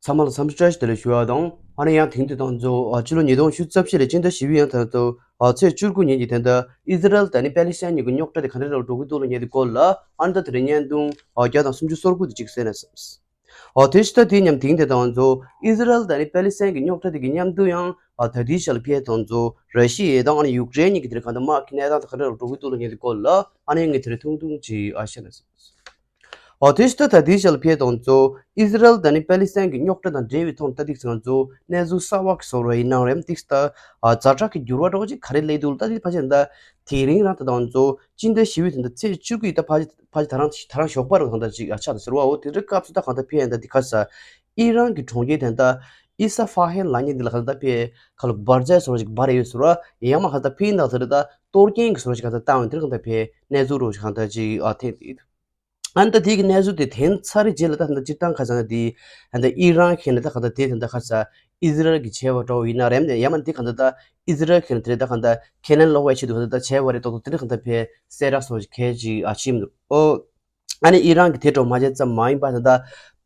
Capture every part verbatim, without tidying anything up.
ཚང་མ་ལ་འཚམས་འདྲི་བཀྲ་ཤིས་བདེ་ལེགས་ཞུ་བ་དང་། ཨ་ནི་ཡང་དེང་དུས་ད་ང་ཚོ་ཨ་ཕྱི་ལོ་ཉིས་སྟོང་ཉི་ཤུ་རྩ་བཞི་ལོའི་སྤྱི་ཟླ་བཞི་པའི་ཡང་ད་ང་ཚོ་ཨ་ཚེས་བཅུ་དགུ་ཉིན་གྱི་ད་ལྟ་ཨི་ཟི་རལ་དང་ནི་པེ་ལི་སི་ཐན་གཉིས་ཀྱི་རྙོག་དྲ་དེ་ག་འདྲ་འདྲ་བོ་འགྲོ་གི་འདུག་ལབ་མཁན་དེ་སྐོར་ལ། ཨ་ནི་ད་དེ་རིང་བརྙན་ཐུང་ཨ་བརྒྱ་དང་སུམ་ཅུ་སོ་དགུ་དེ་གཅིག་གསན་ན་བསམས། ཨ་དེ་ཕྱི་ད་དེའི་མཉམ་དེང་དེ་ད་ང་ཚོ་ཨི་ཟི་རལ་དང་ནི་པེ་ལི་སི་ཐན་གྱི་རྙོག་དྲ་དེ་གི་མཉམ་དུ་ཡང་ཨ་ད་ལྟའི་ཆར་ལ་ཕྱི་ད་ང་ཚོ་ར་ཤི་ཡ་དང་ཨ་ནི་ཡུཀ་རེན་གཉིས་ཀྱི་དེ་རིང་ག་འདྲ་དམག་གི་གནས་སྟངས་དེ་ག་འདྲ་འགྲོ་གི་འདུག་ལབ་མཁན་དེ་སྐོར་ལ། ཨ་ནི་ངས་དེ་རིང་ཐུང་ཐུང་ཅིག་ཨ་བཤད་ན་བསམས། ཨོ་དེ་ཕྱི་ད་ད་ལྟའི་ཆར་ལ་ཕྱི་ད་ང་ཚོ་ཨི་ཟི་རལ་དང་ནི་པེ་ལི་སི་ཐན་གྱི་རྙོག་དྲ་དང་འབྲེལ་བའི་ཐོག་ད་ཏིག་ང་ཚོ་གནས་ཚུལ་གསར་བ་གི་བཟོ་འདྲ་ཡིན་ནའང་རེད། ཏིག་ད་ཛ་དྲག་གི་འགྱུར་བ་འདྲ་བོ་ཅིག་ག་རེ་སླེབས་འདུག་ད་ཏིག་ཕལ་ཆེར་ད་དེ་རིང་རང་ད་ད་ང་ཚོ་སྤྱི་ཟླ་བཞི་པའི་ད་ད་ཚེས་བཅུ་དགུ་ཡི་ད་ཕལ་ཕལ་ཆེར་ད་རང་ད་རང་ཞོགས་པ་རུ་གང་ལྟར་ཅིག་ཨ་ཆགས་ད་ཟེར་བ། འོ་དེ་འདྲའི་སྐབས་སུ་ད་གང་ལྟར་ཕྱི་ཡ་ད་འདི་ཁ་ས་ཨི་རན་གྱི་གྲོང་ཁྱེར་དེ་ད་ཨི་ས་ཧྥ་ཧན་ལབ་མཁན་འདི་ལ་གང་ལྟར་ཕྱི་ཁ་ལོ་འབར་རྫས་བཟོ་འདྲ་ཅིག་འབར་ཡོད་ཟེར་བ། ཡང་མ་གང་ལྟར་ཕྱི་ཡིན་ད་ཟེར་ད་གཏོར་སྐྱོན་གྱི་བཟོ་འདྲ་ཅིག་གང་ལྟར་བཏང་བ་འདིར་གང་ལྟར་ཕྱི་གནས་ཚུལ་རོ་ཅིག་གང་ལྟར་ཅིག་ཨ་ཐེབས་འདུག་ཨ་ནི་ད་དེ་གི་གནས་ཚུལ་དེ་ཐོན་ཚར་རྗེས་ལ་ད་ད་སྤྱིར་བཏང་ཁ་སང་དེ་ཨ་ནི་ད་ཨི་རན་གྱིས་ནི་ད་ག་ད་དེ་ད་ད་ཁ་ས་ཨི་ཟི་རལ་གྱིས་བྱས་པ་འདྲ་བོ་ཡིན་ན་རེད། ཡང་མ་དེ་ག་ད་ད་ཨི་ཟི་རལ་གྱིས་ནི་དེ་ད་ག་ད་ཁས་ལེན་ལོག་པའི་ཆེད་དུ་ག་ད་ད་བྱས་པ་རེད་མདོག་མདོག་དེ་འདྲ་ག་ད་ཕེ་གསལ་བསྒྲགས་སོགས་ཀྱི་གལ་ཅིག་ཨ་ཕྱིན་འདུག་ཨོ། ཨ་ནི་ཨི་རན་གྱིས་དེ་འདྲ་མ་བྱས་ཙམ་མ་ཡིན་པ་ད་ད་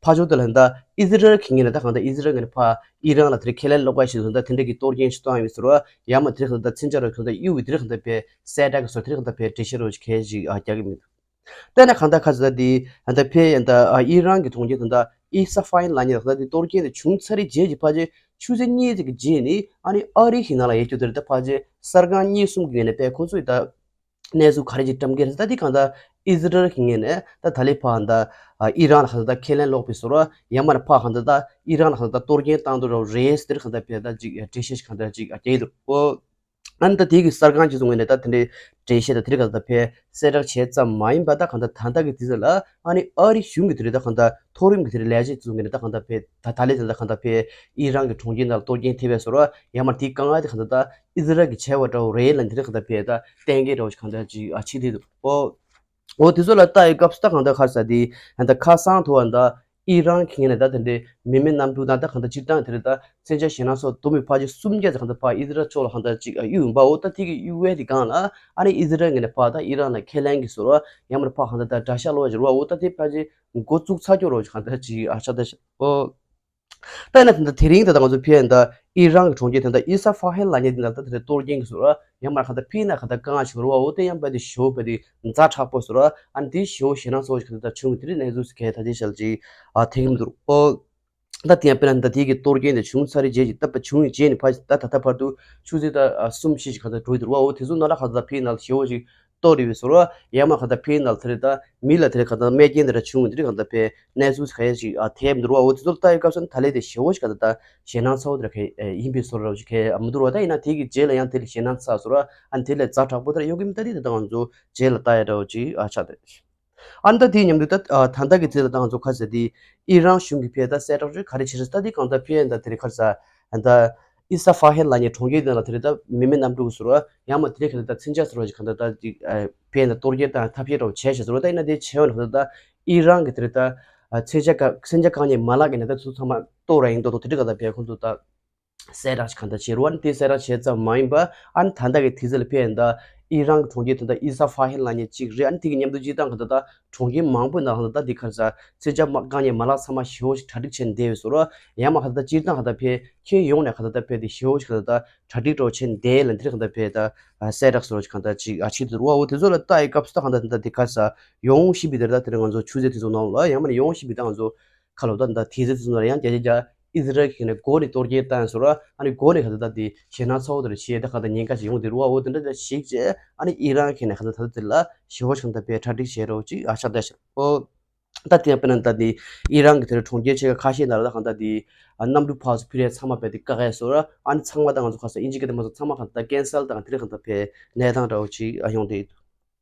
ཕ་ཕྱོགས་དེ་ལ་ད་ཨི་ཟི་རལ་གྱིས་ནི་ད་ག་ད་ཨི་ཟི་རལ་གྱིས་ནི་ཕ་ཨི་རན་ལ་དེ་ཁས་ལེན་ལོག་པའི་ཆེད་དུ་ད་དེ་འདྲ་གི་གཏོར་སྐྱོན་ཞིག་བཏང་ཡོད་ཟེར་བ། ཡང་མ་དེ་ག་ད་མཚོན་ཆ་རོ་ག་ད་གཡུ་བའི་དེ་ག་ད་ཕེ་གསལ་བསྒྲགས་སོགས་དེ་ག་ད་ཕེ་འགྲེལ་བཤད་རོ་ཅིག་གལ་ཅིག་ཨ་རྒྱག་གི་མི་འདུག་ད་ནི་གང་ལྟར་ཁ་ས་དེ་ད་ཕེ་ཡང་ད་ཨི་རན་གྱི་གྲོང་ཁྱེར་དེ་ད་ཨི་ས་ཧྥ་ཧན་ལབ་མཁན་ད་དེ་གཏོར་སྐྱོན་དེ་བྱུང་ཚར་རྗེས་ཀྱི་ཕལ་ཆེར་ཆུ་ཚོད་གཉིས་ཙམ་གྱི་རྗེས་ནི་ཨ་ནི་ཨ་རིའི་ནང་ལ་ཡོད་རྒྱུ་དེ་ད་ཕལ་ཆེར་གསར་ཁང་གཉིས་གསུམ་གྱི་ངོས་ནས་ཕེ་ཁོང་ཚོས་ད་གནས་ཚུལ་ག་རེ་ཅིག་བཀྲམ་གྱི་རེད་ད་དེ་གང་ལྟར་ཨི་ཟི་རལ་གྱི་ངོས་ནས་ད་ད་ལས་ཕ་ད་ཨི་རན་ལ་གང་ལྟར་ཁས་ལེན་ལོག་པའི་བཟོ་འདྲ། ཡང་མ་ཕ་གང་ལྟར་ད་ཨི་རན་ལ་གང་ལྟར་གཏོར་སྐྱོན་བཏང་འདུག་རོ་རེད་དེ་གང་ལྟར་ཕེ་ད་ཅིག་འགྲེལ་བཤད་ཅིག་གང་ལྟར་ཅིག་རྒྱག་གི་འདུག་ཨོ། ཨ་ནི་ད་དེ་གི་གསར་ཁང་ཅིག་ཚོ་ངོས་ནས་ད་དེ་འདྲའི་འགྲེལ་བཤད་ད་དེ་རིགས་གང་ལྟར་ཕེ་གསལ་བསྒྲགས་བྱས་ཙམ་མ་ཡིན་པ་ད་གང་ལྟར་ད་ལྟ་གི་དུས་ཚོད་ལ་ཨ་ནི་ཨ་རི་གཞུང་གི་དེ་རིགས་ད་གང་ལྟར་མཐོ་རིམ་གྱི་དེ་རིགས་ལས་བྱེད་ཚོ་ངོས་ནས་ད་གང་ལྟར་ཕེ་ད་ད་ལས་ད་ད་གང་ལྟར་ཕེ་ཨི་རན་གྱི་གྲོང་ཁྱེར་ནང་ལ་གཏོར་སྐྱོན་ཐེབས་པའི་བཟོ་འདྲ། ཡང་མ་དེའི་དཀའ་ངལ་དེ་གང་ལྟར་ད་ཨི་ཟི་རལ་གྱིས་བྱས་པ་འདྲ་བོ་རེད་ལབ་དེ་རིགས་གང་ལྟར་ཕེ་ད་གཏན་འཁེལ་འདྲ་བོ་ཞིག་གང་ལྟར་ཅིག་ཨ་ཕྱིན་བསྡད་འདུག་ཨོ། འོ་དེ་ཚོ་ལ་ལྟ་ཡི་སྐབས་སུ་ད་གང་ལྟར་ཁ་ས་དེ་ད་ཁ་སང་དུ་བ་ད་ཨི་རན་གྱི་ངོས་ནས་ད་དེ་འདྲའི་མི་མེད་གནམ་གྲུ་དང་ད་གང་ལྟར་སྤྱིར་བཏང་དེ་རིགས་ད་མཚོན་ཆ་ཞེད་སྣང་ཚོགས་འདུག་མི་ཕལ་ཆེར་སུམ་བརྒྱ་ཙམ་གང་ལྟར་ཕར་ཨི་ཟི་རལ་ཕྱོགས་ལ་གང་ལྟར་ཅིག་གཡུག་ཡིན་པ། འོ་ད་དེ་གི་གཡུག་པའི་དེ་སྒང་ལ་ཨ་ནི་ཨི་ཟི་རལ་ངོས་ནས་ཕར་ད་ཨི་རན་ལ་ཁས་ལེན་གྱི་བཟོ་འདྲ། ཡང་མ་ཕར་གང་ལྟར་ད་དགྲ་ཤ་ལོག་ཅིག་རེད་བ། འོ་ད་དེ་ཕལ་ཆེར་འགོ་བཙུགས་ཚར་ཀྱོག་རོ་ཅིག་གང་ལྟར་ཅིག་ཨ་ཆགས་ད་ཤག་ཨོ། ད་ནི་ད་ལྟ་དེ་རིང་ད་ལྟ་ང་ཚོ་ཕེ་ད་ཨི་རན་གྱི་གྲོང་ཁྱེར་དེ་ད་ཨི་ས་ཧྥ་ཧན་ལབ་མཁན་དེ་ད་ལྟ་དེ་གཏོར་སྐྱོན་གྱི་བཟོ་འདྲ། ཡང་མ་གང་ལྟར་ཕེ་ན་གང་ལྟར་དཀའ་ངལ་ཞིག་རེད་བ། འོ་དེ་ཡང་པ་དེ་ཞེ་པོ་པ་དེ་ཛ་དྲག་པོ་བཟོ་འདྲ། ཨ་ནི་དེ་ཞེ་པོ་ཞེད་སྣང་ཚོགས་ཤིག་གང་ལྟར་བྱུང་གི་དེ་རིགས་གནས་ཚུལ་ཟེར་མཁན་ད་དེ་ཞལ་གྱིས་ཨ་ཐེག་གི་མི་འདུག་ཨོ། ད་དེ་ཡང་དཔེར་ན་ད་དེ་གི་གཏོར་སྐྱོན་དེ་བྱུང་ཚར་རྗེས་ཀྱི་ད་བྱུང་རྗེས་ནས་ཕ་ད་ད་ལྟ་བར་དུ་ཆུ་ཚོད་ད་ཨ་གསུམ་བཞི་ཞིག་གང་ལྟར་འགྲོ་གི་འདུག་བ། འོ་དེ་ཚོ་ནང་ལ་གང་ལྟར་ཕེ་ནང་ལ་ཞེ་པོ་ཞིག་གཏོར་ཡོད་པའི་བཟོ་འདྲ། ཡང་མ་གང་ལྟར་ཕེ་ནང་ལ་དེ་རེད་ད་མི་ལ་དེ་རེད་གང་ལྟར་རྨས་སྐྱོན་དེ་འདྲ་བྱུང་བ་དེ་རིགས་གང་ལྟར་ཕེ་གནས་ཚུལ་ག་ཡ་ཞིག་ཨ་ཐེབས་འདུག་བ། འོ་དེ་ཚོ་ལ་ལྟ་ཡི་སྐབས་སུ་ད་ལས་དེ་ཞེ་པོ་ཞིག་གང་ལྟར་ད་ཞེད་སྣང་ཚ་བོ་དེ་ར་ག་ཡིན་པའི་བཟོ་འདྲ་ཞིག་ག་མི་འདུག་བ། ད་ཡིན་ན་དེ་གི་རྗེས་ལ་ཡང་དེ་ལ་ཞེད་སྣང་ཚ་བཟོ་འདྲ། ཨ་ནི་དེ་ལས་ཛ་དྲག་པོ་དེ་ར་ཡོང་གི་མི་ད་དེ་ད་ང་ཚོ་རྗེས་ལ་ལྟ་ཡ་འདྲ་བོ་ཅིག་ཨ་ཆགས་དེ། ཨ་ནི་ད་དེའི་མཉམ་དུ་ད་ཨ་ད་ལྟ་གི་དུས་ལ་ད་ང་ཚོ་ཁ་ཟེར་དེ་ཨི་རན་གཞུང་གིས་ཕེ་ད་གསལ་བསྒྲགས་ག་རེ་བྱེད་རེད་ད་དེ་གང་ལྟར་ཕེ་ད་དེ་རེད་ཁ་ཟེར་ད་ཨི་ས་ཧྥ་ཧན་ལབ་མཁན་གྲོང་ཁྱེར་དེ་ལ་དེ་རེད་ད་མི་མེད་གནམ་གྲུ་གི་བཟོ་འདྲ། ཡང་མ་དེ་རེད་ག་ད་མཚོན་ཆ་བཟོ་འདྲ་ཞིག་གང་ལྟར་ད་ཅིག་ཕེ་ད་གཏོར་སྐྱོན་དང་ཐབས་ཤེས་འདྲ་བོ་བྱས་ཤག་བཟོ་འདྲ། ད་ཡིན་ན་དེ་བྱས་པ་ན་གང་ལྟར་ད་ཨི་རན་གི་དེ་རེད་ད་མཚོན་ཆ་ག་མཚོན་ཆ་གང་ཉིད་མ་ལག་གི་ནས་ད་ཚོ་ཚང་མ་གཏོར་ར་ཡིན་མདོག་མདོག་དེ་འདྲ་གང་ལྟར་ཕེ་ཁོང་ཚོ་ད། གསལ་བསྒྲགས་ཤིག་གང་ལྟར་བྱས་རུང་ཨ་ནི་དེ་གསལ་བསྒྲགས་བྱས་ཙམ་མ་ཡིན་པ་ཨ་ནི་ད་ལྟ་གི་དུས་ཚོད་ལ་ཕེ་ཡིན་ད་ཨི་རན་གྱི་གྲོང་ཁྱེར་དེ་འདྲ་ཨི་ས་ཧྥ་ཧན་ལབ་མཁན་གཅིག་རེད། ཨ་ནི་དེ་གི་མཉམ་དུ་སྤྱིར་བཏང་གང་ལྟར་ད་གྲོང་ཁྱེར་མང་པོའི་ནང་གང་ལྟར་ད་འདི་ག་རེ་ཟ་མཚོན་ཆ་མ་དཀའ་ངལ་མ་ལག་ཚང་མ་ཞེ་པོ་ཞིག་གྲ་སྒྲིག་བྱས་ནས་བསྡད་ཡོད་བཟོ་འདྲ། ཡང་མ་གང་ལྟར་སྤྱིར་བཏང་གང་ལྟར་ཕེ་ཁྱོན་ཡོངས་ནས་གང་ལྟར་ད་ཕེ་དེ་ཞེ་པོ་ཞིག་གང་ལྟར་ད་གྲ་སྒྲིག་འདྲ་བོ་བྱས་ནས་བསྡད་ལབ་འདི་འདྲ་གང་ལྟར་ཕེ་ད་གསལ་བསྒྲགས་བཟོ་འདྲ་ཞིག་གང་ལྟར་ཅིག་ཨ་ཕྱིན་འདུག་རུ་བ། འོ་དེ་ཚོ་ལ་ལྟ་ཡི་སྐབས་སུ་ད་གང་ལྟར་ད་འདི་ག་རེ་ཟ་ཡོང་བཞིན་པའི་དེར་ད་དེ་རིང་ང་ཚོ་ཆུ་ཚོད་དེ་ཚོ་ནང་ལ་ཡང་མ་ནི་ཡོང་བཞིན་པའི་ད་ང་ཚོ་ཁ་ལོ་ད་ད་དེ་ཚོ་དེ་ཚོ་ན་ཡང་རྒྱ་རྒྱ་རྒྱ་ཨི་ཟི་རལ་གྱི་ནས་འགོ་ནས་གཏོར་སྐྱོན་བཏང་སོང་ར། ཨ་ནི་འགོ་ནས་ག་ད་ད་དེ་ཞེད་སྣང་ཚ་བོ་དེ་རེ་བྱས་ད་ག་ད་ཉེན་ཁ་ཞིག་ཡོང་དེ་རུ་བ། འོ་དེ་འདྲ་ད་ཞིག་བྱས། ཨ་ནི་ཨི་རན་གྱི་ནས་ག་ད་ད་ད་དེ་ལ་ཞེ་བོ་ཞིག་ད་དཔེ་གྲ་སྒྲིག་བྱས་རོགས་ཅིག་ཨ་ཆགས་ད་ཤག་ཨོ། ད་དེ་ཡང་དཔེར་ན་ད་དེ་ཨི་རན་གྱི་དེ་རུ་གྲོང་ཁྱེར་ཆེ་ཁ་ཁ་ཤས་ནང་ལ་ད་ག་ད་དེ་གནམ་གྲུ་ཕར་ཚུར་འཕུར་ཡས་ཚང་མ་དཔེ་དེ་བཀག་ཡས་སོང་ར། ཨ་ནི་ཚང་མ་ད་ང་ཚོ་ཁ་ས་ཨིན་ཇི་སྐད་དེ་མ་སོང་ཚང་མ་ག་ད་ད་ཀན་སལ་དང་དེ་རིགས་ག་ད་དཔེ་གནས་སྟངས་འདྲ་བོ་ཅིག་ཨ་ཡོང་དེ།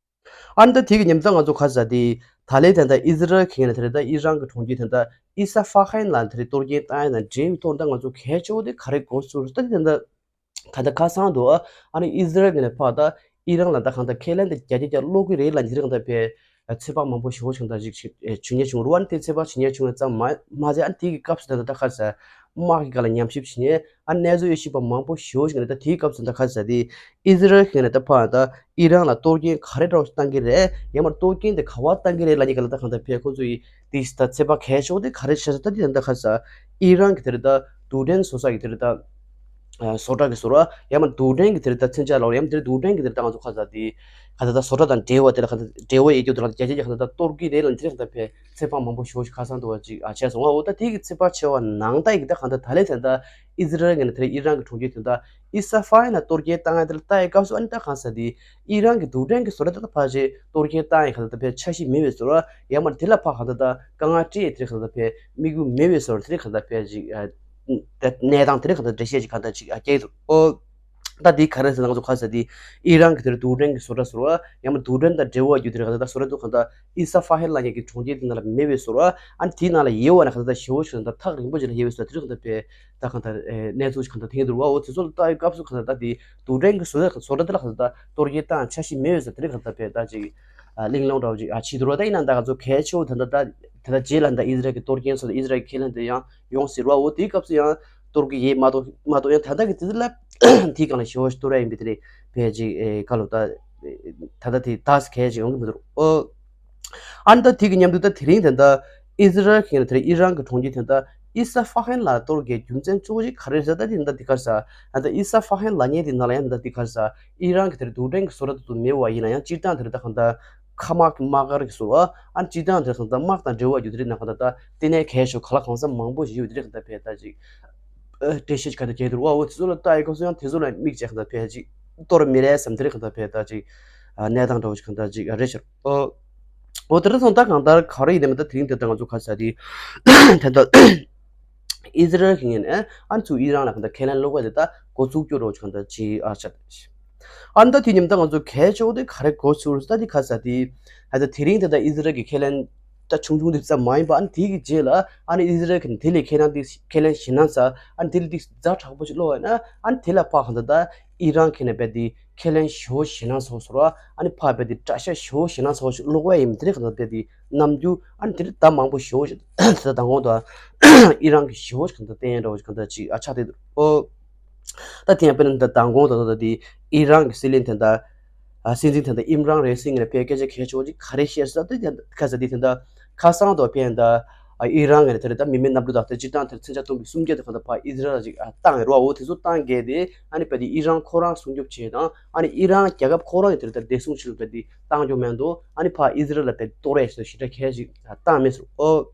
ཨ་ནི་ད་དེ་གི་ཉིན་མཚན་ང་ཚོ་ཁ་ས་དེ་ད་ལས་ད་ལྟ་ཨི་ཟི་རལ་གྱི་ངོས་ནས་དེ་རེད་ད་ཨི་རན་གྱི་གྲོང་ཁྱེར་དེ་ད་ཨི་ས་ཧྥ་ཧན་ལ་དེ་རེད་གཏོར་སྐྱོན་བཏང་ཡ་དང་འབྲེལ་བའི་ཐོག་ད་ང་ཚོ་གལ་ཆེ་བོ་དེ་ག་རེ་དགོས་ཟེར་ད་དེ་ད་ད་ད་ཁ་སང་དུ་ཨ་ནི་ཨི་ཟི་རལ་གྱི་ནས་ཕར་ད་ཨི་རན་ལ་ད་གང་ད་ཁས་ལེན་དེ་རྒྱ་རྒྱ་རྒྱ་སློག་གི་རེད་ལ་འདི་རིང་ད་དཔེ་ཚོད་དཔག་མང་པོ་ཞེ་བོ་ཞིག་ད་ཞིག་བྱུང་ཉེ་བྱུང་རུ་ཨ་ནི་དེ་ཚོད་དཔག་བྱུང་ཉེ་བྱུང་བ་ཙམ་མ་མ་ཟད་ཨ་ནི་དེ་གི་སྐབས་སུ་ད་ད་ད་ཁ་ས་ དམག་གི་སྒང་ལ་ཉམས་ཞིབ་བྱེད་མཁན། ཨ་གནས་ཚུལ་ཤེས་པ་མང་པོ་ཞེ་པོ་ཞིག་ནས་ད་དེའི་སྐབས་སུ་ད་ག་ཟེར་དེ་ཨི་ཟི་རལ་གྱི་ནས་ད་ཕར་ད་ཨི་རན་ལ་གཏོར་སྐྱོན་ག་རེ་འདྲ་བོ་ཞིག་བཏང་གི་རེད། ཡང་མ་གཏོར་སྐྱོན་དེ་ག་བ་བཏང་གི་རེད་ལབ་མཁན་གྱི་ལ་ད་གང་ལྟར་ཕེ་ཁོ་ཚོ་ཡི་དེ་ད་ཚོད་དཔག་གལ་ཆེ་བོ་དེ་ག་རེ་བྱས་ས་ད་དེ་ད་ག་ཟེར་ཨི་རན་གྱི་དེ་རེད་ད་རྡུལ་ཕྲན་བཟོ་ས་གི་དེ་རེད་ད་བཟོ་གྲྭ་གི་བཟོ་གྲྭ་ཡང་མ་རྡུལ་ཕྲན་གྱི་དེ་རེད་ད་མཚོན་ཆ་ལ་ཡང་མ་དེ་རེད་རྡུལ་ཕྲན་གྱི་དེ་རེད་ད་ང་ཚོ་ག་ཟེར་དེ་ག་ད་ད་བཟོ་གྲྭ་དང་འབྲེལ་བ་དེ་ལ་ག་ད་འབྲེལ་བ་ཡོད་རྒྱུ་དེ་ལ་རྒྱ་ཆེ་རྒྱ་ག་ད་ད་གཏོར་གི་རེད་ལ་དེ་རེད་ག་ད་ཕེ། ཚོད་དཔག་མང་པོ་ཞེ་པོ་ཞིག་ཁ་སང་འདུག་བ་ཅིག་ཨ་བྱས་སོང་ཨ། འོ་ད་དེ་གི་ཚོད་དཔག་བྱས་པ་ནང་ལྟར་གྱི་ད་གང་ལྟར་ད་ལས་ད་ད་ཨི་ཟི་རལ་གྱི་ནས་དེ་ཨི་རན་གྱི་གྲོང་ཁྱེར་དེ་ད་ཨི་ས་ཧྥ་ཧན་ལ་གཏོར་སྐྱོན་བཏང་ཡ་དེ་ལ་ལྟ་ཡའི་སྐབས་སུ་ཨ་ནི་ད་གང་ཟེར་དེ་ཨི་རན་གྱི་རྡུལ་ཕྲན་གྱི་བཟོ་གྲྭ་དེ་ད་ཕལ་ཆེར་གཏོར་སྐྱོན་བཏང་ཡ་ག་ད་ད་ཕལ་འཆར་གཞི་མེད་པའི་བཟོ་གྲྭ་ཡང་མ་དེ་ལ་ཕ་ག་ད་ད་དཀའ་ངལ་སྤྲད་ཡ་དེ་ག་ད་ཕལ་དམིགས་ཡུལ་མེད་པའི་བཟོ་གྲྭ་དེ་ག་ད་ཕལ་ཅིག་ཨ་ད་གནས་སྟངས་དེ་ག་ད་འགྲེལ་བཤད་ཅིག་ག་ད་ཅིག་ཨ་སྐྱེལ་འདུག་ཨོ། ད་འདི་ག་རེ་ཟེར་ན་ང་ཚོ་ག་ཟེར་དེ་ཨི་རན་གྱི་དེར་རྡུལ་ཕྲན་གྱི་བཟོ་གྲྭ་ཟེར་བ་ཡང་མ་རྡུལ་ཕྲན་དང་འབྲེལ་བ་ཡོད་དེ་རེད་ག་ད་བཟོ་གྲྭ་དུ་ག་ད་ཨི་ས་ཧྥ་ཧན་ལབ་མཁན་གྱི་གྲོང་ཁྱེར་དེ་ནང་ལ་མེད་པའི་བཟོ་གྲྭ་ཨ་ནི་དེའི་ནང་ལ་ཡོད་པ་ན་ག་ད་ཞེ་པོ་ཞིག་ད་ཐག་རིང་པོ་ཅིག་ལ་ཡོད་པའི་བཟོ་དེ་རེད་ག་ད་ཕེ་ད་ག་ད་གནས་ཚུལ་ཞིག་ག་ད་ཐེངས་འདུག་བ་འོ་དེ་ཚོ་ལ་ལྟ་ཡི་སྐབས་སུ་ག་ད་ད་དེ་རྡུལ་ཕྲན་གྱི་བཟོ་གྲྭ་བཟོ་གྲྭ་དེ་ལ་ག་ད་ད་གཏོར་སྐྱོན་བཏང་འཆར་གཞི་མེད་པའི་བཟོ་དེ་རེད་ག་ད་ཕེ་ད་ཅིག་གླེང་སློང་འདྲ་བོ་ཅིག་ཨ་བྱེད་འདུག་བ། ད་ཡིན་ན་ད་ང་ཚོ་གལ་ཆེ་བོ་ད་ད་ད་ད་རྗེས་ལ་ད་ཨི་ཟི་རལ་གྱི་གཏོར་སྐྱོན་སོགས་ཨི་ཟི་རལ་གྱི་ཁས་ལེན་དེ་ཡང་ཡོང་སྲིད་ར་འོ་དེའི་སྐབས་སུ་ཡང་གཏོར་གྱི་ཡོད་མ་གཏོགས་མ་གཏོགས་ཡང་ད་ལྟ་གི་དུས་ཚོད་ལ་དེའི་སྒང་ལ་ཞེ་པོ་ཞིག་གཏོར་ཡ་ཡིན་པའི་དེ་རེད་ཕལ་ཅིག་ཨེ་ག་ལོ་ད་ད་ལྟ་དེ་ད་གལ་ཅིག་ཡོང་གི་མི་འདུག་ཨོ། ཨ་ནི་ད་དེ་གི་མཉམ་དུ་ད་དེ་རིང་དེ་འདྲ་ཨི་ཟི་རལ་གྱི་དེ་ཨི་རན་གྱི་གྲོང་ཁྱེར་དེ་འདྲ་ཨི་ས་ཧྥ་ཧན་ལ་གཏོར་གྱི་རྒྱུ་མཚན་གཙོ་བོ་ཅིག་ག་རེ་རེད་ཟེར་ད་དེ་འདྲ་དེ་ག་རེ་ཟེར་ཨ་ད་ཨི་ས་ཧྥ་ཧན་ལབ་མཁན་དེ་ནང་ལ་ཡང་འདྲ་དེ་ག་རེ་ཟེར་ཨི་རན་གྱི་དེ་རྡུལ་ཕྲན་གྱི་བཟོ་གྲྭ་དེ་ཚོ་མེད་པ་ཡིན་ན་ཡང་སྤྱིར་བཏང་དེ་འདྲ་ད་གང་ལྟར། ཁ་དམག་གི་དམག་སྒར་གྱི་ཟུར་བ་ཨ་ནི་སྤྱིར་བཏང་དེ་གང་ལྟར་དམག་དང་འབྲེལ་བ་ཡོད་དེ་རིགས་ནང་གང་ལྟར་ད་ལྟེ་གནས་གལ་ཆེ་ག་ལ་གང་ས་མང་པོ་ཞིག་ཡོད་དེ་རིགས་གང་ལྟར་ཕལ་ད་ཅིག་ཨ་འགྲེལ་བཤད་ཅིག་ག་ལྟར་རྒྱག་དུས་བ་འོ་དེ་ཚོ་ལ་ལྟ་ཡི་སྐབས་སུ་ཡང་དེ་ཚོ་ལ་དམིགས་བྱས་གང་ལྟར་ཕལ་ཅིག་གཏོར་མི་རེད་བསམ་དེ་རིགས་གང་ལྟར་ཕལ་ད་ཅིག་ཨ་གནས་སྟངས་འདྲ་བོ་ཅིག་གང་ལྟར་ཅིག་ཨ་རེད་ཤག་ཨོ། འོ་དེ་རིང་སོང་ད་གང་ལྟར་ག་རེ་ཡིན་ནའི་མིན་ད་དེ་རིང་དེ་ལྟར་ང་ཚོ་ག་ས་དེ་དེ་ལྟར། ཨི་ཟི་རལ་གྱི་ངོས་ནས་ཨ་ནི་ཚུར་ཨི་རན་ལ་གང་ལྟར་ཁས་ལེན་སློག་པ་དེ་ད་འགོ་ཚུགས་རྒྱུ་རོགས་གང་ལྟར་ཅིག་ཨ་ཆགས་ཏེ། ཨ་ནི་ད་དེ་མཉམ་ད་ང་ཚོ་གལ་ཆེ་བོ་དེ་ག་རེ་འགོ་ཚུགས་རེད་ད་དེ་ག་ས་དེ་ཨ་ད་དེ་རིང་དེ་ད་ཨི་ཟི་རལ་གྱི་ཁས་ལེན་ད་ཆུང་ཆུང་དེ་ཙམ་མ་ཡིན་པ་ཨ་ནི་དེ་གི་རྗེས་ལ་ཨ་ནི་ཨི་ཟི་རལ་གྱི་དེ་ལས་ཁས་ལེན་དེ་ཁས་ལེན་ཞེད་སྣང་ཚ་ཨ་ནི་དེ་ལས་དེ་ཛ་དྲག་པོ་ཞིག་སློག་པ་ཡིན་ན་ཨ་ནི་དེ་ལ་ཕར་གང་ལྟར་ད་ཨི་རན་གྱི་ནས་རྦད་དེ་ཁས་ལེན་ཞེ་པོ་ཞེད་སྣང་ཚ་བོ་ཟེར་བ་ཨ་ནི་ཕར་རྦད་དེ་དྲག་ཤ་ཞེ་པོ་ཞེད་སྣང་ཚ་བོ་ཞིག་སློག་པ་ཡིན་དེ་རིགས་གང་ལྟར་རྦད་དེ། རྣམ་འགྱུར་ཨ་ནི་དེ་རིང་ད་མང་པོ་ཞེ་པོ་ཞིག་དེ་ལྟར་མདང་དགོང་དུ་ཨི་རན་གྱི་ཞེ་པོ་ཞིག་གང་ལྟར་བསྟན་འགྲོ་ཞིག་གང་ལྟར་ཅིག་ཨ་ཆགས་བསྡད་འདུག་ཨོ། ད་དེ་ཡང་དཔེར་ན་ད་མདང་དགོང་དུ་ད་ལྟ་དེ་ཨི་རན་གྱི་སྲིད་བློན་དེ་འདྲ་ཨ་སྲིད་འཛིན་དེ་འདྲ་ཨིམ་རན་རེ་སི་ངེ་ཕའི་སྐད་ཆ་གལ་ཆེ་བོ་ཅིག་ག་རེ་བཤད་ཟེར་ད་དེ་ཁ་ས་དེ་དེ་འདྲ་ཁ་སང་དུ་དཔེར་ན་ད་ཨི་རན་ངེ་དེ་རེད་ད་མི་མེད་གནམ་གྲུ་དང་དེ་སྤྱིར་བཏང་དེར་མཚོན་ཆ་ཐོན་པའི་སུམ་བརྒྱ་དེ་གང་ལྟར་ཕར་ཨི་ཟི་རལ་ལ་ཅིག་ཨ་བཏང་ཡོད་རེད་བ། འོ་དེ་ཚོ་བཏང་གལ་ཏེ་ཨ་ནི་དཔེ་དེ་ཨི་རན་ཁོ་རང་སྲུང་སྐྱོབ་བྱེད་དང་ཨ་ནི་ཨི་རན་རྒྱལ་ཁབ་ཁོ་རང་གི་དེ་རེད་ད་བདེ་སྲུང་ཆེད་དུ་དཔེ་དེ་བཏང་རྒྱུ་མེད་འདུག་ཨ་ནི་ཕར་ཨི་ཟི་རལ་ལ་དཔེ་གཏོར་ཡས་ཞེས་ཞེ་དྲག་གལ་ཞིག་བཏང་མེད་ཟེར། ཨོ།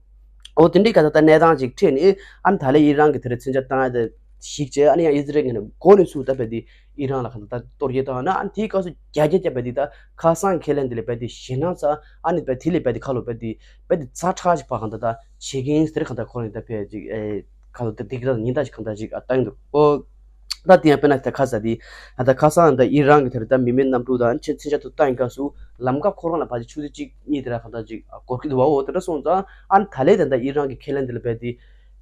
ཨོ་དེ་འདྲའི་ག་ད་ལྟ་གནས་སྟངས་ཅིག་འཕྲད་ནས་ཨ་ནི་ད་ལན་ཨི་རན་གྱི་དེ་རེད་མཚོན་ཆ་བཏང་ཡ་དེ་ཞིག་བྱས་ཨ་ནི་ཡང་ཨི་ཟི་རལ་ངོས་ནས་འགོ་ནས་ཚུར་ད་དཔེ་དེ་ཨི་རན་ལ་ག་ད་ལྟ་གཏོར་རྒྱག་བཏང་ན་ཨ་ནི་དེའི་སྐབས་སུ་རྒྱ་རྒྱ་རྒྱ་དཔེ་དེ་ད་ཁ་སང་ཁས་ལེན་དེ་ལས་དཔེ་དེ་ཞེད་སྣང་ཚ་ཨ་ནི་དཔེ་དེ་ལས་དཔེ་དེ་ཁ་ལོ་དཔེ་དེ་དཔེ་དེ་ཛ་དྲག་ཅིག་ཕར་ག་ད་ལྟ་བྱེད་ཀྱིན་དེ་རེད་ག་ད་ཁོ་རང་ད་དཔེ་ཅིག་ཨེ་ཁ་ལོ་དེ་སྡིགས་ར་ཉེན་བརྡ་ཅིག་ག་ད་ཅིག་ཨ་བཏང་འདུག་ཨོ། ད་དེ་ཡང་དཔེར་ན་ད་ཁ་ས་དེ་ད་ཁ་སང་ད་ཨི་རན་གྱི་དེ་རེད་ད་མི་མེད་གནམ་གྲུ་དང་ཆེ་མཚོན་ཆ་དུ་བཏང་ཡིན་སྐབས་སུ་ལམ་ཁ་ཁོ་རང་ལ་ཕལ་ཆེར་ཆུ་ཚོད་གཅིག་གཉིས་དེ་ར་གང་ལྟར་ཅིག་འགོར་གྱི་འདུག་བ། འོ་དེ་འདྲ་སོང་ཙང་ཨ་ནི་ད་ལན་དེ་ད་ཨི་རན་གྱི་ཁས་ལེན་དེ་ལ་རྦད་དེ་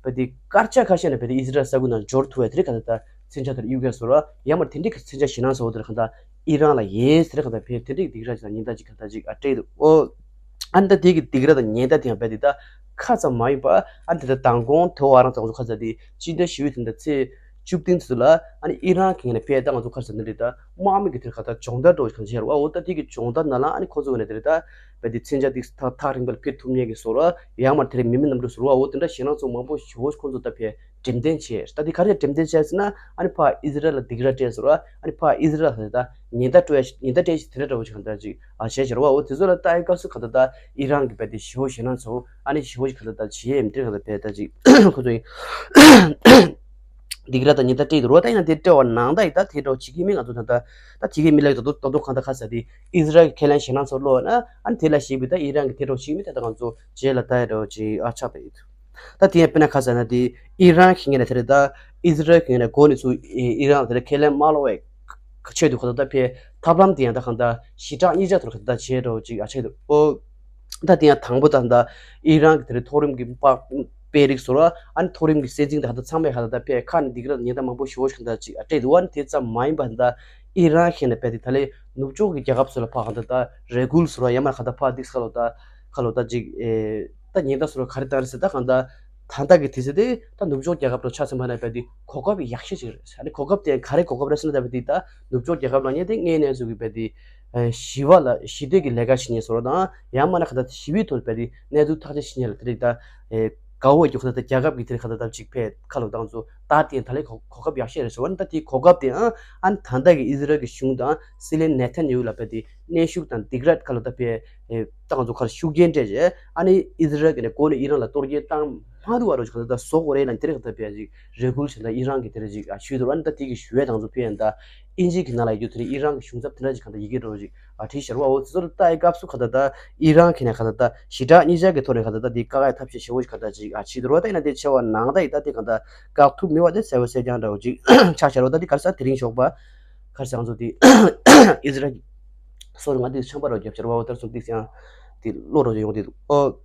རྦད་དེ་སྐར་ཆ་ཁ་ཤས་ནས་རྦད་དེ་ཨི་ཟི་རལ་ས་ཁུལ་ནང་འབྱོར་ཐུབ་པའི་དེ་རིགས་གང་ལྟར་ད་མཚོན་ཆ་དེར་གཡུག་གར་བཟོ་ར་ཡང་མར་དེ་འདྲའི་གི་མཚོན་ཆ་ཞེད་སྣང་ཚ་བོ་དེ་ར་གང་ལྟར་ཨི་རན་ལ་ཡོད་ཟེར་གང་ལྟར་ཕེབས་དེ་འདྲའི་སྡིགས་ར་ཅིག་དང་ཉེན་བརྡ་ཅིག་གང་ལྟར་ཅིག་ཨ་སྤྲད་འདུག་ཨོ། ཨ་ནི་ད་དེ་གི་སྡིགས་ར་དང་ཉེན་བརྡ་དེ་ཡང་རྦད་དེ་ད་ཁ་ཙམ་མ་ཡིན་པ་ཨ་ནི་དེ་ད་མདང་དགོང་དེ་བ་རང་ཚོ་ང་ཚོ་ཁ་ཚ་དེ་སྤྱི་ཟླ་བཞི་པའི་དེ་འདྲ་ཚེས་བཅུ་བདུན་ཚོ་ལ་ཨ་ནི་ཨི་རན་གྱི་ངོས་ནས་ཕེབས་ད་ང་ཚོ་ཁ་ཚ་འདི་འདྲ་ད་དམག་མི་གི་དེར་ག་ད་སྦྱོང་བརྡར་འགྲོ་གང་བྱས་ར་བ། འོ་ད་དེ་གི་སྦྱོང་བརྡར་ནང་ལ་ཨ་ནི་ཁོ་ཚོ་ངོས་ནས་དེ་རེད་ད་རྦད་དེ་མཚོན་ཆ་དེ་ཐག་ཐག་རིང་པ་ལ་ཕེབས་ཐུབ་མཁན་གི་བཟོ་ར་ཡང་མར་དེ་རིང་མི་མེད་གནམ་གྲུ་བཟོ་ར་བ། འོ་དེ་འདྲ་ཞེད་སྣང་ཚ་བོ་མང་པོ་ཞེ་པོ་ཁོ་ཚོ་ད་ཕེབས། འགྲེམས་སྟོན་བྱས། ད་དེ་ག་རེ་འགྲེམས་སྟོན་བྱས་ཟེར་ན་ཨ་ནི་ཕར་ཨི་ཟི་རལ་ལ་སྡིགས་ར་སྤྲད་ཟེར་བ། ཨ་ནི་ཕར་ཨི་ཟི་རལ་ལ་ད་ཉེན་བརྡ་སྤྲོད་ཡ་ཉེན་བརྡ་སྤྲད་ཞིག་དེ་འདྲ་འདྲ་བོ་ཞིག་གང་ལྟར་ཅིག་ཨ་བྱས་བྱས་ར་བ། འོ་དེ་ཚོ་ལ་ལྟ་ཡི་སྐབས་སུ་གང་ལྟར་ད་ཨི་རན་གྱི་དཔེ་དེ་ཞེ་པོ་ཞེད་སྣང་ཚ་བོ་ཨ་ནི་ཞེ་པོ་ཞིག་གང་ལྟར་ད་བྱེད་ཡས་མི་འདྲ་གང་ལྟར་དཔེ་ད་ཅིག་ཁོ་ཚོ་ཡིན་སྡིགས་ར་ད་ཉེན་བརྡ་སྤྲད་ཡོད་ར་བ། ད་ཡིན་ན་དེ་སྤྲད་པ་ནང་ད་ཡི་ད་དེ་འདྲ་བོ་བྱེད་ཀྱི་མིན། ང་ཚོ་ད་ད་ད་བྱེད་ཀྱི་མིན་ལ་ཡི་ད་དུང་ད་དུང་གང་ལྟར་ག་ཟེར་དེ་ཨི་ཟི་རལ་གྱི་ཁས་ལེན་ཞེད་སྣང་ཚ་བོ་བློ་ན་ཨ་ནི་དེ་ལ་ཞེད་པའི་ད་ཨི་རན་གྱི་དེ་འདྲ་བོ་བྱེད་ཀྱི་མིན། ད་ད་ང་ཚོ་རྗེས་ལ་ལྟ་ཡི་འདྲ་བོ་ཅིག་ཨ་ཆགས་པ་ཡིན། ད་དེ་ཡང་དཔེར་ན་ཁ་ཟེར་ན་དེ་ཨི་རན་གྱི་ངོས་ནས་དེ་རེད་ད་ཨི་ཟི་རལ་གྱི་ངོས་ནས་འགོ་ནས་ཚུར་ཨི་རན་ལ་དེ་རེད་ཁས་ལེན་མ་སློག་པའི་ཆེད་དུ་ག་ད་ད་ཕེ་ཐབས་ལམ་དེ་ཡང་ད་གང་ད་ཞི་དྲག་གཉིས་ཆ་དུ་ག་ད་ད་བྱས་འགྲོ་ཅིག་ཨ་ཆགས་འདུག་ཨོ། ད་དེ་ཡང་དང་པོ་ད་ད་ཨི་རན་གྱི་དེ་རེད་མཐོ་རིམ་གྱི་དཔའ་དཔོན་རིགས་ཚོ་ར་ཨ་ནི་མཐོ་རིམ་གྱི་སྲིད་འཛིན་ད་ག་ད་ཚང་མས་ག་ད་ད་ཕེ་ཁ་ནས་འདི་ག་ད་ཉེན་བརྡ་མང་པོ་ཞེ་པོ་ཞིག་ག་ད་ཅིག་ཨ་སྤྲད་འདུག་ཨ་ནི་དེ་ཙམ་མ་ཡིན་པ་ད་ཨི་རན་གྱི་ངོས་ནས་ཕེ་དེ་ད་ལས་ནུབ་ཕྱོགས་ཀྱི་རྒྱལ་ཁབ་ཚོ་ལ་ཕ་ག་ད་ད་རེ་སྐུལ་ཚོ་ར་ཡང་མ་ག་ད་ཕ་འདི་ཁ་ལོ་ད་ཁ་ལོ་ད་ཅིག་ཨེ་ད་ཉེན་བརྡ་ཚོ་ར་ག་རེ་བཏང་རེད་ཟེར་ད་གང་ད། ད་ལྟ་གི་དུས་ཚོད་དེ་ད་ནུབ་ཕྱོགས་རྒྱལ་ཁབ་དང་ཆ་མཚོན་པ་ན་རྦད་དེ་གོ་སྐབས་ཡག་ཤོས་ཅིག་རེད། ཨ་ནི་གོ་སྐབས་དེ་ག་རེ་གོ་སྐབས་རེད་ཟེར་ན་རྦད་དེ་ད་ནུབ་ཕྱོགས་རྒྱལ་ཁབ་ནང་ཡང་དེ་དངོས་གནས་ཚུལ་གྱི་རྦད་དེ་ཞི་བ་ལ་ཞི་བདེ་གི་ལས་ཀ་བྱེད་མཁན་བཟོ་འདྲ་དང་། ཡང་མིན་ན་ག་ད་ཞི་བའི་ཐོག་རྦད་དེ་གནས་ཚུལ་ཐག་གཅོད་བྱེད་མཁན་ལ་དེ་རིགས་ད་དགའ་བོ་ཡོད་རྒྱུ་ག་ད་རྒྱལ་ཁབ་ཀྱི་དེ་རིགས་ག་ད་ད་ཅིག་ཕེ་ཁ་ལོ་བཏང་ཚོ་ད་དེ་ད་ལས་གོ་གོ་སྐབས་ཡག་ཤོས་རེད་ཟེར་བ་ནི། ད་དེ་གོ་སྐབས་དེའང་ཨ་ནི་ད་ལྟ་གི་ཨི་ཟི་རལ་གྱི་གཞུང་དང་སྲིད་བློན་ནེ་ཐན་ཡ་ཧུ་ལ་རྦད་དེ་གནོན་ཤུགས་དང་སྡིགས་ར་ཁ་ལོ་ད་ཕེ་ད་ང་ཚོ་ཁར་ཤུགས་རྐྱེན་སྤྲད་རྗེས། ཨ་ནི་ཨི་ཟི་རལ་གྱི་ནས་འགོ་ནས་ཨི་རན་ལ་གཏོར་སྐྱོན་བཏང་མ་ཐུབ་པ་རོ་ཅིག་ག་ད་བཟོ་དགོས་རེད་ལ་དེ་རིགས་ག་ད་ཕེ་ཅིག་རེ་སྐུལ་བྱས་ད་ཨི་རན་གྱི་དེ་རིགས་ཅིག་ཞུས་འདུག་ཨ་ནི་ད་དེ་གི་ཞུ་བའི་དང་ཚོ་ཕེ་ཡན་ད་ཨིན་ཇི་གི་ནང་ལ་ཡོད་རྒྱུ་དེ་རིགས་ཨི་རན་གྱི་གཞུང་ཚབ་དེ་འདྲ་ཅིག་ག་ད་ཡི་གེ་འགྲོ་ཅིག་ཨ་བྲིས་ཤར་བ། འོ་དེ་ཚོ་ལ་ལྟ་ཡི་སྐབས་སུ་ག་ད་ད་ཨི་རན་གྱི་ནས་ག་ད་ད་ཞི་དྲག་གཉིས་ཆར་གྱི་ཐོག་ནས་ག་ད་ད་དེ་བཀག་ཡ་ཐབས་ཤེས་ཞེ་བོ་ཞིག་ག་ད་ཅིག་ཨ་བྱེད་འདུག་རོ། ད་ཡིན་ན་དེ་ཆེ་བ་ནང་ད་ཡི་ད་དེ་ག་ད་བཀག་ཐུབ་མེད་པ་དེ་གསལ་པོ་གསལ་རྐྱང་འདྲ་བོ་ཅིག་ཆགས་ཤར་བ། ད་དེ་ག་རེ་ཟེར་དེ་རིང་ཞོགས་པ་ག་རེ་ཟེར་ང་ཚོ་དེ་ཨི་ཟི་རལ་གྱི་སོ་རི་ང་དེ་ཆམ་པ་རོ་རྒྱབ་ཤར་བ། འོ་དེར་སོང་དེ་ཡང་དེ་བློ་རོ་ཅིག་ཡོང་དེ་འདུག་ཨོ།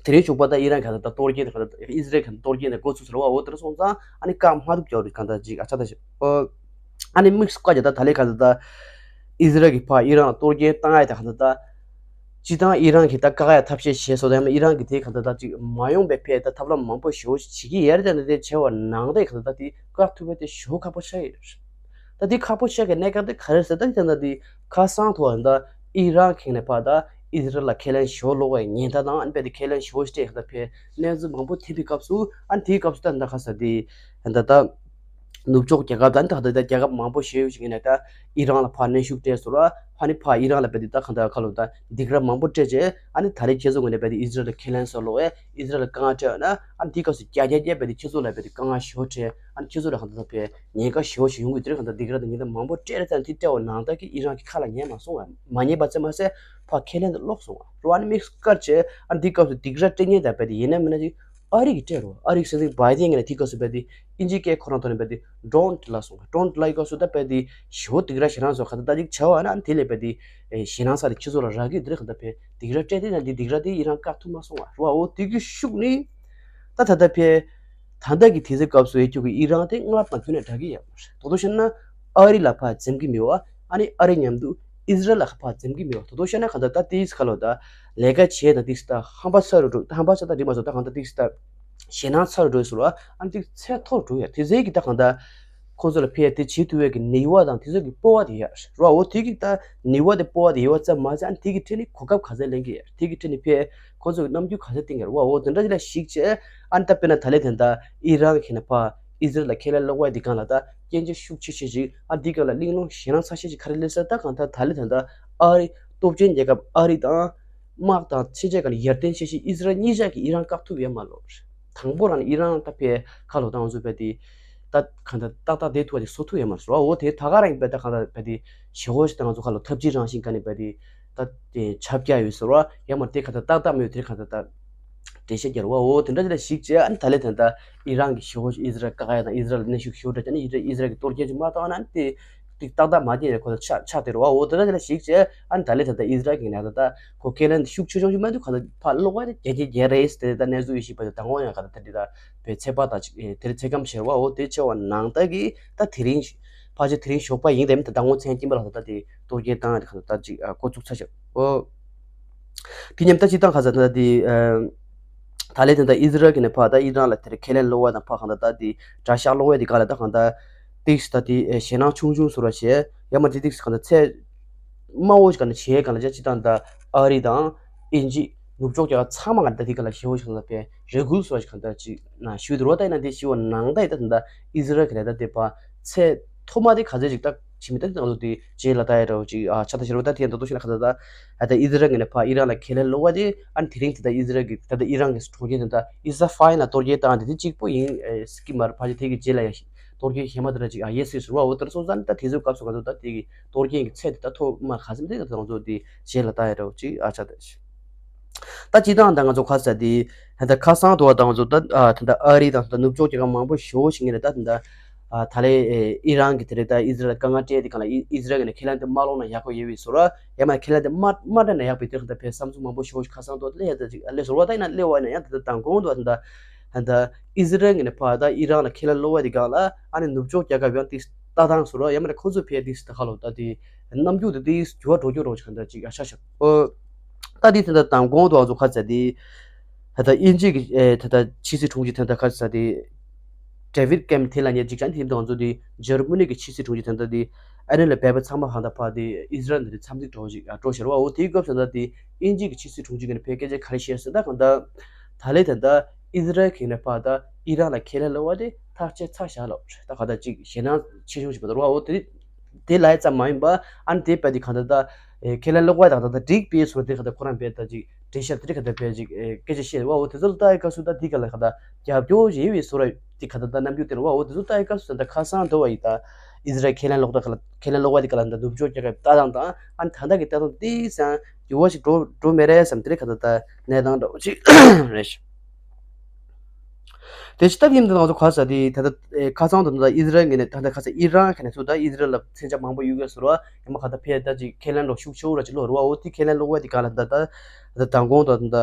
དེ་རིང་ཞོགས་པ་ད་ཨི་རན་ག་ད་ད་གཏོར་སྐྱོན་དེ་ག་ད་ཨི་ཟི་རལ་ག་ད་གཏོར་སྐྱོན་དེ་འགོ་ཚུགས་ཟེར་བ། འོ་དེར་སོང་ཙང་ཨ་ནི་བཀག་མ་ཐུབ་ཀྱོག་རེད་ག་ད་ཅིག་ཨ་ཆ་ད་ཞིག་ཨོ། ཨ་ནི་དམིགས་སུ་བཀར་རྒྱུ་ད་ད་ལས་ག་ད་ད་ཨི་ཟི་རལ་གྱི་ཕ་ཨི་རན་ལ་གཏོར་སྐྱོན་བཏང་ཡ་ད་ག་ད་ད་སྤྱི་བཏང་ཨི་རན་གྱི་ད་བཀག་ཡ་ཐབས་ཤེས་བྱས་སོ། ད་ཡང་ཨི་རན་གྱི་དེ་ག་ད་ད་ཅིག་མ་ཡོང་པའི་ཕེ་ད་ཐབས་ལམ་མང་པོ་ཞེ་བོ་ཞིག་བྱེད་ཀྱི་ཡོད་རེད། ད་ནི་དེ་བྱས་པ་ནང་དེ་ག་ད་ད་དེ་བཀག་ཐུབ་པ་དེ་ཞེ་བོ་ཁག་པོ་ཆགས་ཡོད་རེད། ད་དེ་ཁག་པོ་ཆགས་ཀྱི་གནད་འགག་དེ་ག་རེ་ཟེར་ད་དེ་ད་དེ་ཁ་སང་ཐོག་ད་ཨི་རན་གྱི་ནས་ཕ་ད་ཨི་ཟི་རལ་ལ་ཁས་ལེན་ཞེ་བོ་ལོག་པའི་ཉེན་བརྡ་དང་ཨ་ནི་དཔེ་དེ་ཁས་ལེན་ཞེ་བོ་སྤྲད་ག་ད་ཕེ་གནས་ཚུལ་མང་པོ་ཐེབས་པའི་སྐབས་སུ། ཨ་ནི་དེའི་སྐབས་སུ་ད་ད་ག་ས་དེ་ད་ད་ནུབ་ཕྱོགས་རྒྱལ་ཁབ་དང་ད་ད་རྒྱལ་ཁབ་མང་པོ་ཞེ་ཡོད་ཞིག་ནས་ད་ཨི་རན་ལ་ཕར་གནོན་ཤུགས་སྤྲད་སོང་ར། ཕ་ནི་ཕ་ཨི་རན་ལ་བས་དེ་ད་གང་ལྟར་ཁ་ལོ་ད་སྡིགས་ར་མང་པོ་སྤྲད་རྗེས། ཨ་ནི་ད་རེས་ཁྱེད་ཚོ་ངོས་ནས་བས་དེ་ཨི་ཟི་རལ་ལ་ཁས་ལེན་སོགས་ལོག་ཨེ་ཨི་ཟི་རལ་ལ་དཀའ་ངལ་སྤྲད་ཡོད་ན། ཨ་ནི་དེའི་སྐབས་སུ་རྒྱ་རྒྱ་རྒྱ་བས་དེ་ཁྱེད་ཚོ་ལ་བས་དེ་དཀའ་ངལ་ཞེ་པོ་སྤྲད། ཨ་ནི་ཁྱེད་ཚོ་ལ་གང་ལྟར་བས་ཉེན་ཁ་ཞེ་པོ་ཞིག་ཡོང་གི་དེ་རེད། གང་ལྟར་སྡིགས་ར་དང་ཉེན་བརྡ་མང་པོ་སྤྲད་རེད། ཙང་དེ་སྤྲད་པ་ནང་ལྟར་གྱི་ཨི་རན་གྱི་ཁ་ལ་ཉན་མ་སོང་བ། མ་ཉན་པ་ཙམ་མ་ཟད་ཕ་ཁས་ལེན་དུ་ལོག་སོང་བ་རོ། ཨ་ནི་དམིགས་སུ་བཀར་བྱས་ཨ་ནི་དེའི་སྐབས་སུ་སྡིགས་ར་སྤྲད་ཉེན་ད་བས་དེ་ཡིན་ན་མིན་ན་ཅིག་ཨ་རི་གི་སྤྲད་རོགས། ཨ་རི་གི་སྲིད་འཛིན་བྷའི་ཌེན་གྱིས་ནས་དེའི་སྐབས་སུ་བས་དེ་ཨིན་ཇིའི་སྐད་ཁོ་རང་ཐོག་ནས་བས་དེ་ཌོན་ཊི་ལབ་སོང་། ཌོན་ཊི་ལབ་ཡི་སྐབས་སུ་ད་བས་དེ་ཞེ་པོ་སྡིགས་ར་ཞེད་སྣང་ཚོ་ག་ད་ད་ཅིག་བྱ་བ་ན་དེ་ལས་བས་དེ་ཞེད་སྣང་ཚ་དེ་ཁྱེད་ཚོ་ལ་རག་གི་དེ་རེད། གང་ལྟར་བས་སྡིགས་ར་སྤྲད་དེ་ན་དེ་སྡིགས་ར་དེ་ཨི་རན་བཀག་ཐུབ་མ་སོང་བ་རོ། འོ་དེ་གི་ཤུགས་ནི་ད་ད་ལྟ་བས་ད་ལྟ་གི་དུས་ཚོད་སྐབས་སུ་ཡོད་རྒྱུ་གི་ཨི་རན་དེ་སྔར་དང་ཁྱོན་ནས་འདྲ་གི་ཡོད་མ་རེད། དོ་དོ་བཤད་ན་ཨ་རི་ལ་ཕར་འཛེམ་གི་མེད་པ། ཨ་ནི་ཨ་རི་མཉམ་དུ་ཨི་ཟི་རལ་ལ་ཕར་འཛེམ་གི་མེད་པ། དོ་དོ་བཤད་ན་གང་ལྟར་ད་དེའི་ཁ་ལོ་ད་ལས་ཀ་བྱས་དང་དེའི་ད་ཧམ་པ་ཚ་རུ་འགྲོ། ད་ཧམ་པ་ཚ་ད་རིག་མ་སོང་། ད་གང་ལྟར་དེའི་ད་ཞེད་སྣང་ཚ་རུ་འགྲོ་ཟེར་བ། ཨ་ནི་དེ་ཚད་མཐོ་རུ་འགྲོ་ཡ། དེ་ཚད་ཀྱི་ད་གང་ལྟར་ཁོང་ཚོ་ལ་ཕེ་དེ་བྱེད་ཐུབ་ཡ་གི་ནུས་པ་དང་དེ་ཚོ་གི་སྤོབས་པ་དེ་ཡོད་རེད་བ། འོ་དེ་གི་ད་ནུས་པ་དེ་སྤོབས་པ་དེ་ཡོད་པ་ཙམ་མ་ཟད། ཨ་ནི་དེ་གི་ཁྲོད་ནས་གོ་སྐབས་ག་ཚད་ལེན་གི་ཡོད། དེ་གི་ཁྲོད་ནས་ཕེ་ཁོང་ཚོ་གི་རྣམ་འགྱུར་ག་ཚད་བསྟན་གི་ཡོད་རེད་བ། འོ་དེ་འདྲ་ཅིག་ལ་གཞིགས་བྱས། ཨ་ནི་ད་དཔེར་ན་ད་ལས་དེ་ད་ཨི་རན་གྱི་ནས་ཕར་ཨི་ཟི་རལ་ལ་ཁས་ལེན་ལོག་པ་དེ་སྒང་ལ་ད་སྐྱོན་བརྗོད་ཤུགས་ཆེ་ཤོས་ཤིག་ཨ་འདི་སྒང་ལ་གླེང་སློང་ཞེད་སྣང་ཚ་ཤོས་ཤིག་ག་རེ་སླེབས་ས། ད་གང་ལྟར་ད་ལས་དེ་ད་ཨ་རི་སྟོབས་ཆེན་རྒྱལ་ཁབ་ཨ་རི་དང་དམག་དང་ཕྱི་རྒྱལ་སྒང་ལ་ཡར་ཐོན་ཆེ་ཤོས་ཨི་ཟི་རལ་གཉིས་ཆ་གིས་ཨི་རན་བཀག་ཐུབ་ཡོད་མ་རེད། དང་པོ་རང་ནས་ཨི་རན་ད་ཕེ་ཁ་ལོ་ད་ང་ཚོ་བས་དེ་ད་གང་ལྟར་ཏག་ཏག་བསྡད་ཐུབ་པ་དེ་བཟོ་ཐུབ་ཡོད་མ་རེད་བ། འོ་དེ་ད་ག་རང་ཡིན་པས། ད་གང་ལྟར་བས་དེ་ཞེ་པོ་ཞིག་ད་ང་ཚོ་ཁ་ལོ་འཐབ་ཇུས་རང་བཞིན་སྒང་ནས་བས་དེ་ད་དེ་ཁྱབ་རྒྱ་ཡོད་ཟེར་བ། ཡང་མ་དེ་གང་ལྟར་ཏག་ཏག་མེད་དེ་གང་ལྟར་ད་འགྲེལ་བཤད་རྒྱག་རོགས། འོ་དེ་འདྲ་ཅིག་ལ་གཞིགས་བྱས། ཨ་ནི་ད་ལས་དེ་ད་ཨི་རན་གྱིས་ཞེ་པོ་ཞིག་ཨི་ཟི་རལ་བཀག་ཡ་དང་ཨི་ཟི་རལ་ལ་གནོན་ཤུགས་ཞེ་པོ་སྤྲད་བྱས་ནས་ཨི་ཟི་རལ་གྱིས་གཏོར་སྐྱོན་ཅིག་མ་བཏང་ན་ཨ་ནི་དེ་ཏིག་ཏག་ཏག་མ་བྱས་ནས་ཁོ་ཚོ་ཆགས་ཆགས་བསྡད་རོགས། འོ་དེ་འདྲ་ཅིག་ལ་གཞིགས་བྱས། ཨ་ནི་ད་ལས་དེ་ད་ཨི་ཟི་རལ་གྱིས་ནས་ད་ད་ཁོ་ཁས་ལེན་ཤུགས་ཆེ་ཆུང་ཞིག་མ་འདུག་གང་ལྟར་ཕར་ལོག་པ་དེ་རྒྱ་རྒྱ་རྒྱ་རེད་ཟེར། ད་གནས་ཚུལ་ཡོད་ཤིག་པ་དེ་ད་དང་པོ་ཡང་གང་ལྟར་དེ་འདྲ་ད་བས་ཚད་པ་དང་ཅིག་དེ་རིང་ཚད་སྐམ་བྱས་རོགས། འོ་དེ་ཆེ་བ་ནང་ལྟར་གྱི་ད་དེ་རིང་ཕལ་ཆེར་དེ་རིང་ཞོགས་པ་ཡིན་དེ་མིན་ད་ཟླ་ངོ་མཚན་དཀྱིལ་མ་ལ་ད་ད་དེ་གཏོར་སྐྱོན་བཏང་ཡ་དེ་གང་ལྟར་ད་ཅིག་འགོ་བཙུགས་ཚར་ཤག་འོ། དེ་མཉམ་ད་སྤྱིར་བཏང་ཁ་ས་ད་དེ་ད་ལས་དེ་ད་ཨི་ཟི་རལ་གྱི་ནས་ཕར་ད་ཨི་རན་ལ་དེར་ཁས་ལེན་ལོག་པ་དང་ཕར་གང་ལྟར་ད་དེ་དགྲ་ཤ་ལོག་པ་དེ་ག་ལ་ད་གང་ལྟར་ཏིག་ད་དེ་ཞེད་སྣང་ཆུང་ཆུང་བཟོ་ར་བྱས། ཡང་མ་དེ་ཏིག་གང་ལྟར་ཚད་དམའ་བོ་ཞིག་གང་ལྟར་བྱས་གང་ལ་ཅག་སྤྱིར་བཏང་ད་ཨ་རི་དང་ཨིན་ཇི་ནུབ་ཕྱོགས་རྒྱལ་ཁབ་ཚང་མ་གང་ལྟར་དེ་ག་ལ་ཞེ་པོ་ཞིག་གང་ལྟར་བས་རེ་སྐུལ་བཟོ་ར་ཞིག་གང་ལྟར་ཅིག་ན་ཞུས་འདུག་རོ། ད་ཡིན་ན་དེ་ཞུ་བ་ནང་ད་ཡིན་ད་ད་ཨི་ཟི་རལ་གྱི་ལས་ད་དེ་ཕར་ཚད་མཐོ་དམའ་དེ་ག་ཚད་ཅིག་ད་ཕྱི་མི་ད་དེ་ང་ཚོ་དེ་རྗེས་ལ་ད་ཡ་འདྲ་བོ་ཅིག་ཨ་ཆ་ད་ཤེས་རོགས། ད་དེ་ཡང་ད་དུ་ཤེས་ན་ག་ད་ད་ཨ་ད་ཨི་ཟི་རལ་གྱི་ནས་ཕར་ཨི་རན་ལ་ཁས་ལེན་ལོག་པ་དེ་ཨ་ནི་དེ་རིང་དེ་ད་ཨི་ཟི་རལ་གྱི་ད་ད་ཨི་རན་གྱི་གྲོང་ཁྱེར་དེ་ད་ཨི་ས་ཧྥ་ཡན་ལ་གཏོར་སྐྱོན་བཏང་དེ་དེ་གཅིག་པོ་ཡིན་ཨེ་སྐྱིད་མ་རེད། ཕལ་ཆེར་དེ་གི་རྗེས་ལ་ཡང་གཏོར་སྐྱོན་གཞན་མ་དེ་འདྲ་ཅིག་ཨ་ཡེ་སི་ཟེར་བ། འོ་དེར་སོང་ཙང་ད་དེ་ཚོའི་སྐབས་སུ་ང་ཚོ་ད་དེ་གི་གཏོར་སྐྱོན་གྱི་ཚད་དེ་ད་མཐོ་དམའ་ག་ཚོད་དེ་ད་ང་ཚོ་དེ་རྗེས་ལ་ད་ཡ་འདྲ་བོ་ཅིག་ཨ་ཆ་ད་ཤི། ད་སྤྱིར་བཏང་ད་ང་ཚོ་ཁ་ས་དེ་ད་ཁ་སང་དུ་བ་ད་ང་ཚོ་ད་ད་ཨ་རི་དང་ད་ནུབ་ཕྱོགས་རྒྱལ་ཁབ་མང་པོ་ཞེ་པོ་ཞིག་ངེས་རེད། ད་ད་ད་ལས་ཨི་རན་གྱི་དེ་རེད། ད་ཨི་ཟི་རལ་དཀའ་ངལ་སྤྲད་དེ་གང་ལ་ཨི་ཟི་རལ་གྱི་ནས་ཁས་ལེན་དེ་མ་ལོག་ན་ཡག་པོ་ཡོད་པའི་བཟོ་ར། ཡང་མ་ཁས་ལེན་དེ་མ་མ་སྤྲད་ན་ཡག་པའི་དེ་ད་ཕེ་བསམ་ཚུལ་མང་པོ་ཞེ་པོ་ཞིག་ཁ་སང་དུ་སླེབས་ཡ་ད་ཅིག་སླེབས་བཟོ་ར། ད་ཡིན་ན་སླེབས་བ་ཡིན་ན་ཡང་ད་ད་དང་གོང་དུ་ད་ད་ད་ཨི་ཟི་རལ་གྱི་ནས་ཕར་ད་ཨི་རན་ལ་ཁས་ལེན་ལོག་པ་དེ་གང་ལ་ཨ་ནི་ནུབ་ཕྱོགས་རྒྱལ་ཁབ་ཡང་དེ་ལྟ་སྟངས་བཟོ་ར། ཡང་མ་ཁོ་ཚོ་ཕེ་དེ་ད་ཁ་ལོ་ད་དེ་རྣམ་འགྱུར་དེ་དེ་འགྱུར་བ་འགྲོ་རྒྱུ་རོ་ཞིག་གང་ད་ཅིག་ཨ་ཤ་ཤ་ཨོ། ད་དེ་ད་ད་དང་གོང་དུ་ང་ཚོ་ཁ་ས་དེ། ད་ལྟ་དབྱིན་ཇི་གི་ཨེ་ད་ལྟ་ཕྱི་སྲིད་དྲུང་ཆེ་དེ་འདྲ་ག་རེ་ཟེར་དེ། ཌེ་ཝིད་ཀེམ་ཐིན་ལབ་མཁན་ཅིག་ཀྱང་དེ་འདྲ་ང་ཚོ་དེ་འཇར་མ་ནི་གི་ཕྱི་སྲིད་དྲུང་ཆེ་དེ་འདྲ་དེ་ཨ་རི་ལ་སྦས་པ་ཚང་མ་གང་ལྟར་ཕར་དེ་ཨི་ཟི་རལ་འདི་འཚམས་གཟིགས་འགྲོ་ཅིག་ཨ་འགྲོ་ཤར་བ། འོ་དེའི་སྐབས་སུ་ད་དེ་དབྱིན་ཇི་གི་ཕྱི་སྲིད་དྲུང་ཆེ་གི་ནས་ཕེ་སྐད་ཆ་ག་རེ་བཤད་ཟེར་ད་གང་ལྟར་ད་ལས་ད་ལྟ་ཨི་ཟི་རལ་གི་ནས་ཕར་ད་ཨི་རན་ལ་ཁས་ལེན་ལོག་པ་དེ་ཐག་བཅད་ཚར་བཞག་ལོ། ད་གང་ལྟར་ཅིག་ཞེད་སྣང་ཆེ་ཆུང་ཞིག་བ་ད་རོ་བ། འོ་དེ་དེ་ལ་ཙམ་མ་ཡིན་པ་ཨ་ནི་དེ་བས་དེ་གང་ལྟར་ད་ཨེ་ཁས་ལེན་ལོག་པ་དང་ད་ལྟ་འགྲིག་པའི་སོ་དེ་གང་ལྟར་ཁོ་རང་བས་ད་ཅིག་འགྲེལ་བཤད་དེ་ག་འདྲ་བས་ཅིག་ཨེ་སྐད་ཆ་བཤད་རེད་བ། འོ་དེ་ཚོ་ལ་ལྟ་ཡི་སྐབས་སུ་ད་འདི་ག་ལ་ག་ད་རྒྱབ་སྐྱོར་ཡིན་བའི་བཟོ་འདྲ་དེ་ག་ད་ད་རྣམ་འགྱུར་སྟོན་རེད་བ། འོ་དེ་ཚོ་ལྟ་ཡི་སྐབས་སུ་ད་ཁ་སང་འདྲ་བ་ཡི་ད་ཨི་ཟི་རལ་ཁས་ལེན་ལོག་ད་ག་ལ་ཁས་ལེན་ལོག་པ་དེ་ག་ལ་ད་ནུབ་ཕྱོགས་རྒྱལ་ཁབ་ལྟ་སྟངས་དང་ཨ་ནི་ད་ལྟ་གི་ལྟ་སྟངས་དེ་སང་འགྱུར་བ་ཞིག་འགྲོ་འགྲོ་མེད་རེད་བསམ་དེ་རེད་ག་ད་ད་གནས་སྟངས་འདྲ་བོ་ཅིག་རེད་ཤག་དེ་ཅི་ལྟར་ཡིན་དུས་ང་ཚོ་ག་ས་དེ་ད་ལྟ་ཁ་སང་དུ་ད་ཨི་ཟི་རལ་ངོས་ནས་ད་ལྟ་ག་ས་ཨི་རན་ག་ནས་ཚུར་ད་ཨི་ཟི་རལ་ལ་མཚོན་ཆ་མང་པོ་གཡུག་གི་ཟེར་བ་ཡང་མ་ག་ད་ཕེ་ད་ཅིག་ཁས་ལེན་ལོག་ཤུགས་ཆེ་བོ་ར་ཅིག་ལོག་རེད་བ། འོ་དེ་ཁས་ལེན་ལོག་པ་དེ་ག་ལ་ད་ད་ད་མདང་དགོང་ད་ད་ད་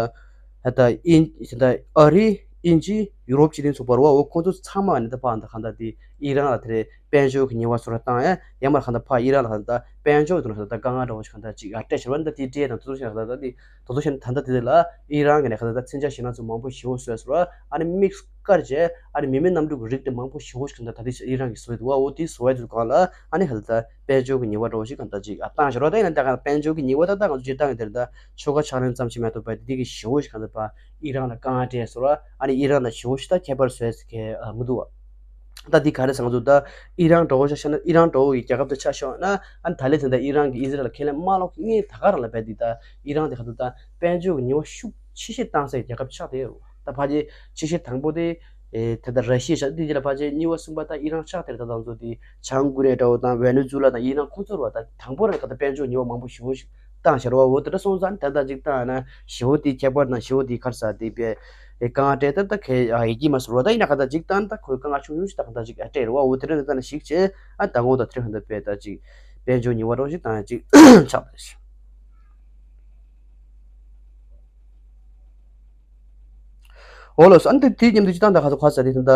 ད་ཨིན་ད་ཨ་རི་དབྱིན་ཇི་ཡུ་རོབ་སྤྱི་མཐུན་ཚོགས་པ་རེད་བ། འོ་ཁོང་ཚོ་ཚང་མ་ནས་ད་ཕར་ད་ག་ད་དེ་ཨི་རན་ལ་དེ་རེད། དཔལ་འབྱོར་གྱི་ཉེས་པ་བཟོ་འདྲ་བཏང་ཡ་ཡང་མ་ག་ད་ཕར་ཨི་རན་ལ་ག་ད་དཔལ་འབྱོར་གྱི་དོན་ལ་ག་ད་དཀའ་ངལ་འདྲ་བོ་ཞིག་ག་ད་ཅིག་ཨ་སྤྲད་ཤར་བ་ད་དེ་སྤྲད་དང་དེ་ཚོ་ཞིག་ག་ད་ད་དེ། དེ་ཚོ་བཞིན་ད་ལྟ་དེ་ལ་ཨི་རན་གྱི་ནས་ཁ་ད་ལྟ་མཚོན་ཆ་ཞེད་སྣང་ཚོ་མང་པོ་ཞེ་པོ་བཟོས་སོང་། ཨ་ནི་དམིགས་བཀར་བྱས་ཨ་ནི་མི་མེད་གནམ་གྲུ་གི་རིགས་དེ་མང་པོ་ཞེ་པོ་ཞིག་ད་ལྟ་དེ་ཨི་རན་གྱིས་བཟོས་འདུག་བ། འོ་དེ་བཟོ་བའི་དུས་སྒང་ལ་ཨ་ནི་ཁ་ད་ལྟ་དཔལ་འབྱོར་གྱི་ཉེས་པ་འདྲ་བོ་ཞིག་གང་ལྟར་ཅིག་ཨ་བཏང་ཤར་བ། ད་ཡིན་ན་ད་ག་དཔལ་འབྱོར་གྱི་ཉེས་པ་ད་ལྟ་ང་ཚོ་སྤྱིར་བཏང་གི་དེར་ད་ཆོལ་ཁ་ཕྱག་ལེན་ཙམ་ཞིག་མ་གཏོགས་པ་དེ་གི་ཞེ་པོ་ཞིག་གང་ལྟར་ཕར་ཨི་རན་ལ་དཀའ་ངལ་སྤྲད་སོང་། ཨ་ནི་ཨི་རན་ལ་ཞེ་པོ་ཞིག་ད་ཁྱད་པར་བཟོས་ཟེར་མཁན་མི་འདུག་བ། ད་འདི་ག་རེ་ཟེར་ང་ཚོ་ད་ཨི་རན་འདྲ་བོ་ཆ་བཞག་ན་ཨི་རན་འདྲ་བོ་ཡི་རྒྱལ་ཁབ་དེ་ཆ་བཞག་ན་ཨ་ནི་ད་ལན་དེ་འདྲ་ཨི་རན་གྱིས་ཨི་ཟི་རལ་ལ་ཁས་ལེན་མ་ལོག་ངས་ད་ག་རང་ལ་བས་འདི་ད་ཨི་རན་དེ་ག་ཚོད་ད་དཔལ་འབྱོར་གྱི་ཉེས་པ་ཤུགས་ཆེ་ཤོས་བཏང་སའི་རྒྱལ་ཁབ་ཆགས་བསྡད་ཡོད་རེད། ད་ཕལ་ཆེར་ཆེ་ཤོས་དང་པོ་དེ་ཨེ་ད་ལྟ་ར་ཤི་ཡ་ཆགས། དེ་རྗེས་ལ་ཕལ་ཆེར་གཉིས་པ་གསུམ་པ་ད་ཨི་རན་ཆགས་བསྡད་རེད། ད་ང་ཚོ་དེ་བྱང་ཀོ་རི་ཡ་འདྲ་བོ་དང་ཝེ་ནེ་ཛུ་ལ་དང་ཨི་རན་ཁོ་ཚོ་རེད་བ། ད་དང་པོ་རང་ག་ད་དཔལ་འབྱོར་ཉེས་པ་མང་པོ་ཞེ་པོ་ཞིག་བཏང་ཤར་བ། འོ་དེ་འདྲ་སོང་ཙང་ད་ལྟ་ཅིག་བཏང་ན་ཞེ་པོ་དེ་ཁྱད་པར་དང་ཞེ་པོ་དེ་ག་རེ་ཟེར་དེ་བས་ཨེ་དཀའ་ངལ་སྤྲད་ད་ད་ཁའི་ཨ་ཡི་གེ་མ་ཟེར་བ་ད་ཡིན་ན་ག་ད་ཅིག་བཏང་ད་ཁོའི་དཀའ་ངལ་ཆུང་ཆུང་ཞིག་ད་ག་ད་ཅིག་ཨ་སྤྲད་རེད་བ། འོ་དེ་འདྲ་ད་ད་ན་ཞིག་བྱས་ཨ་ད་ངོ་ད་དེ་འདྲ་ག་ད་བས་ད་ཅིག་དཔལ་འབྱོར་ཉེས་པ་འདྲ་བོ་ཞིག་བཏང་ཡ་ཅིག་ཆགས་པ་རེད། འོ་ལགས་སོ། ཨ་ནི་དེ་དེའི་མཉམ་དུ་སྤྱིར་བཏང་ད་ག་ཚོད་ག་ཚོད་དེ་ད་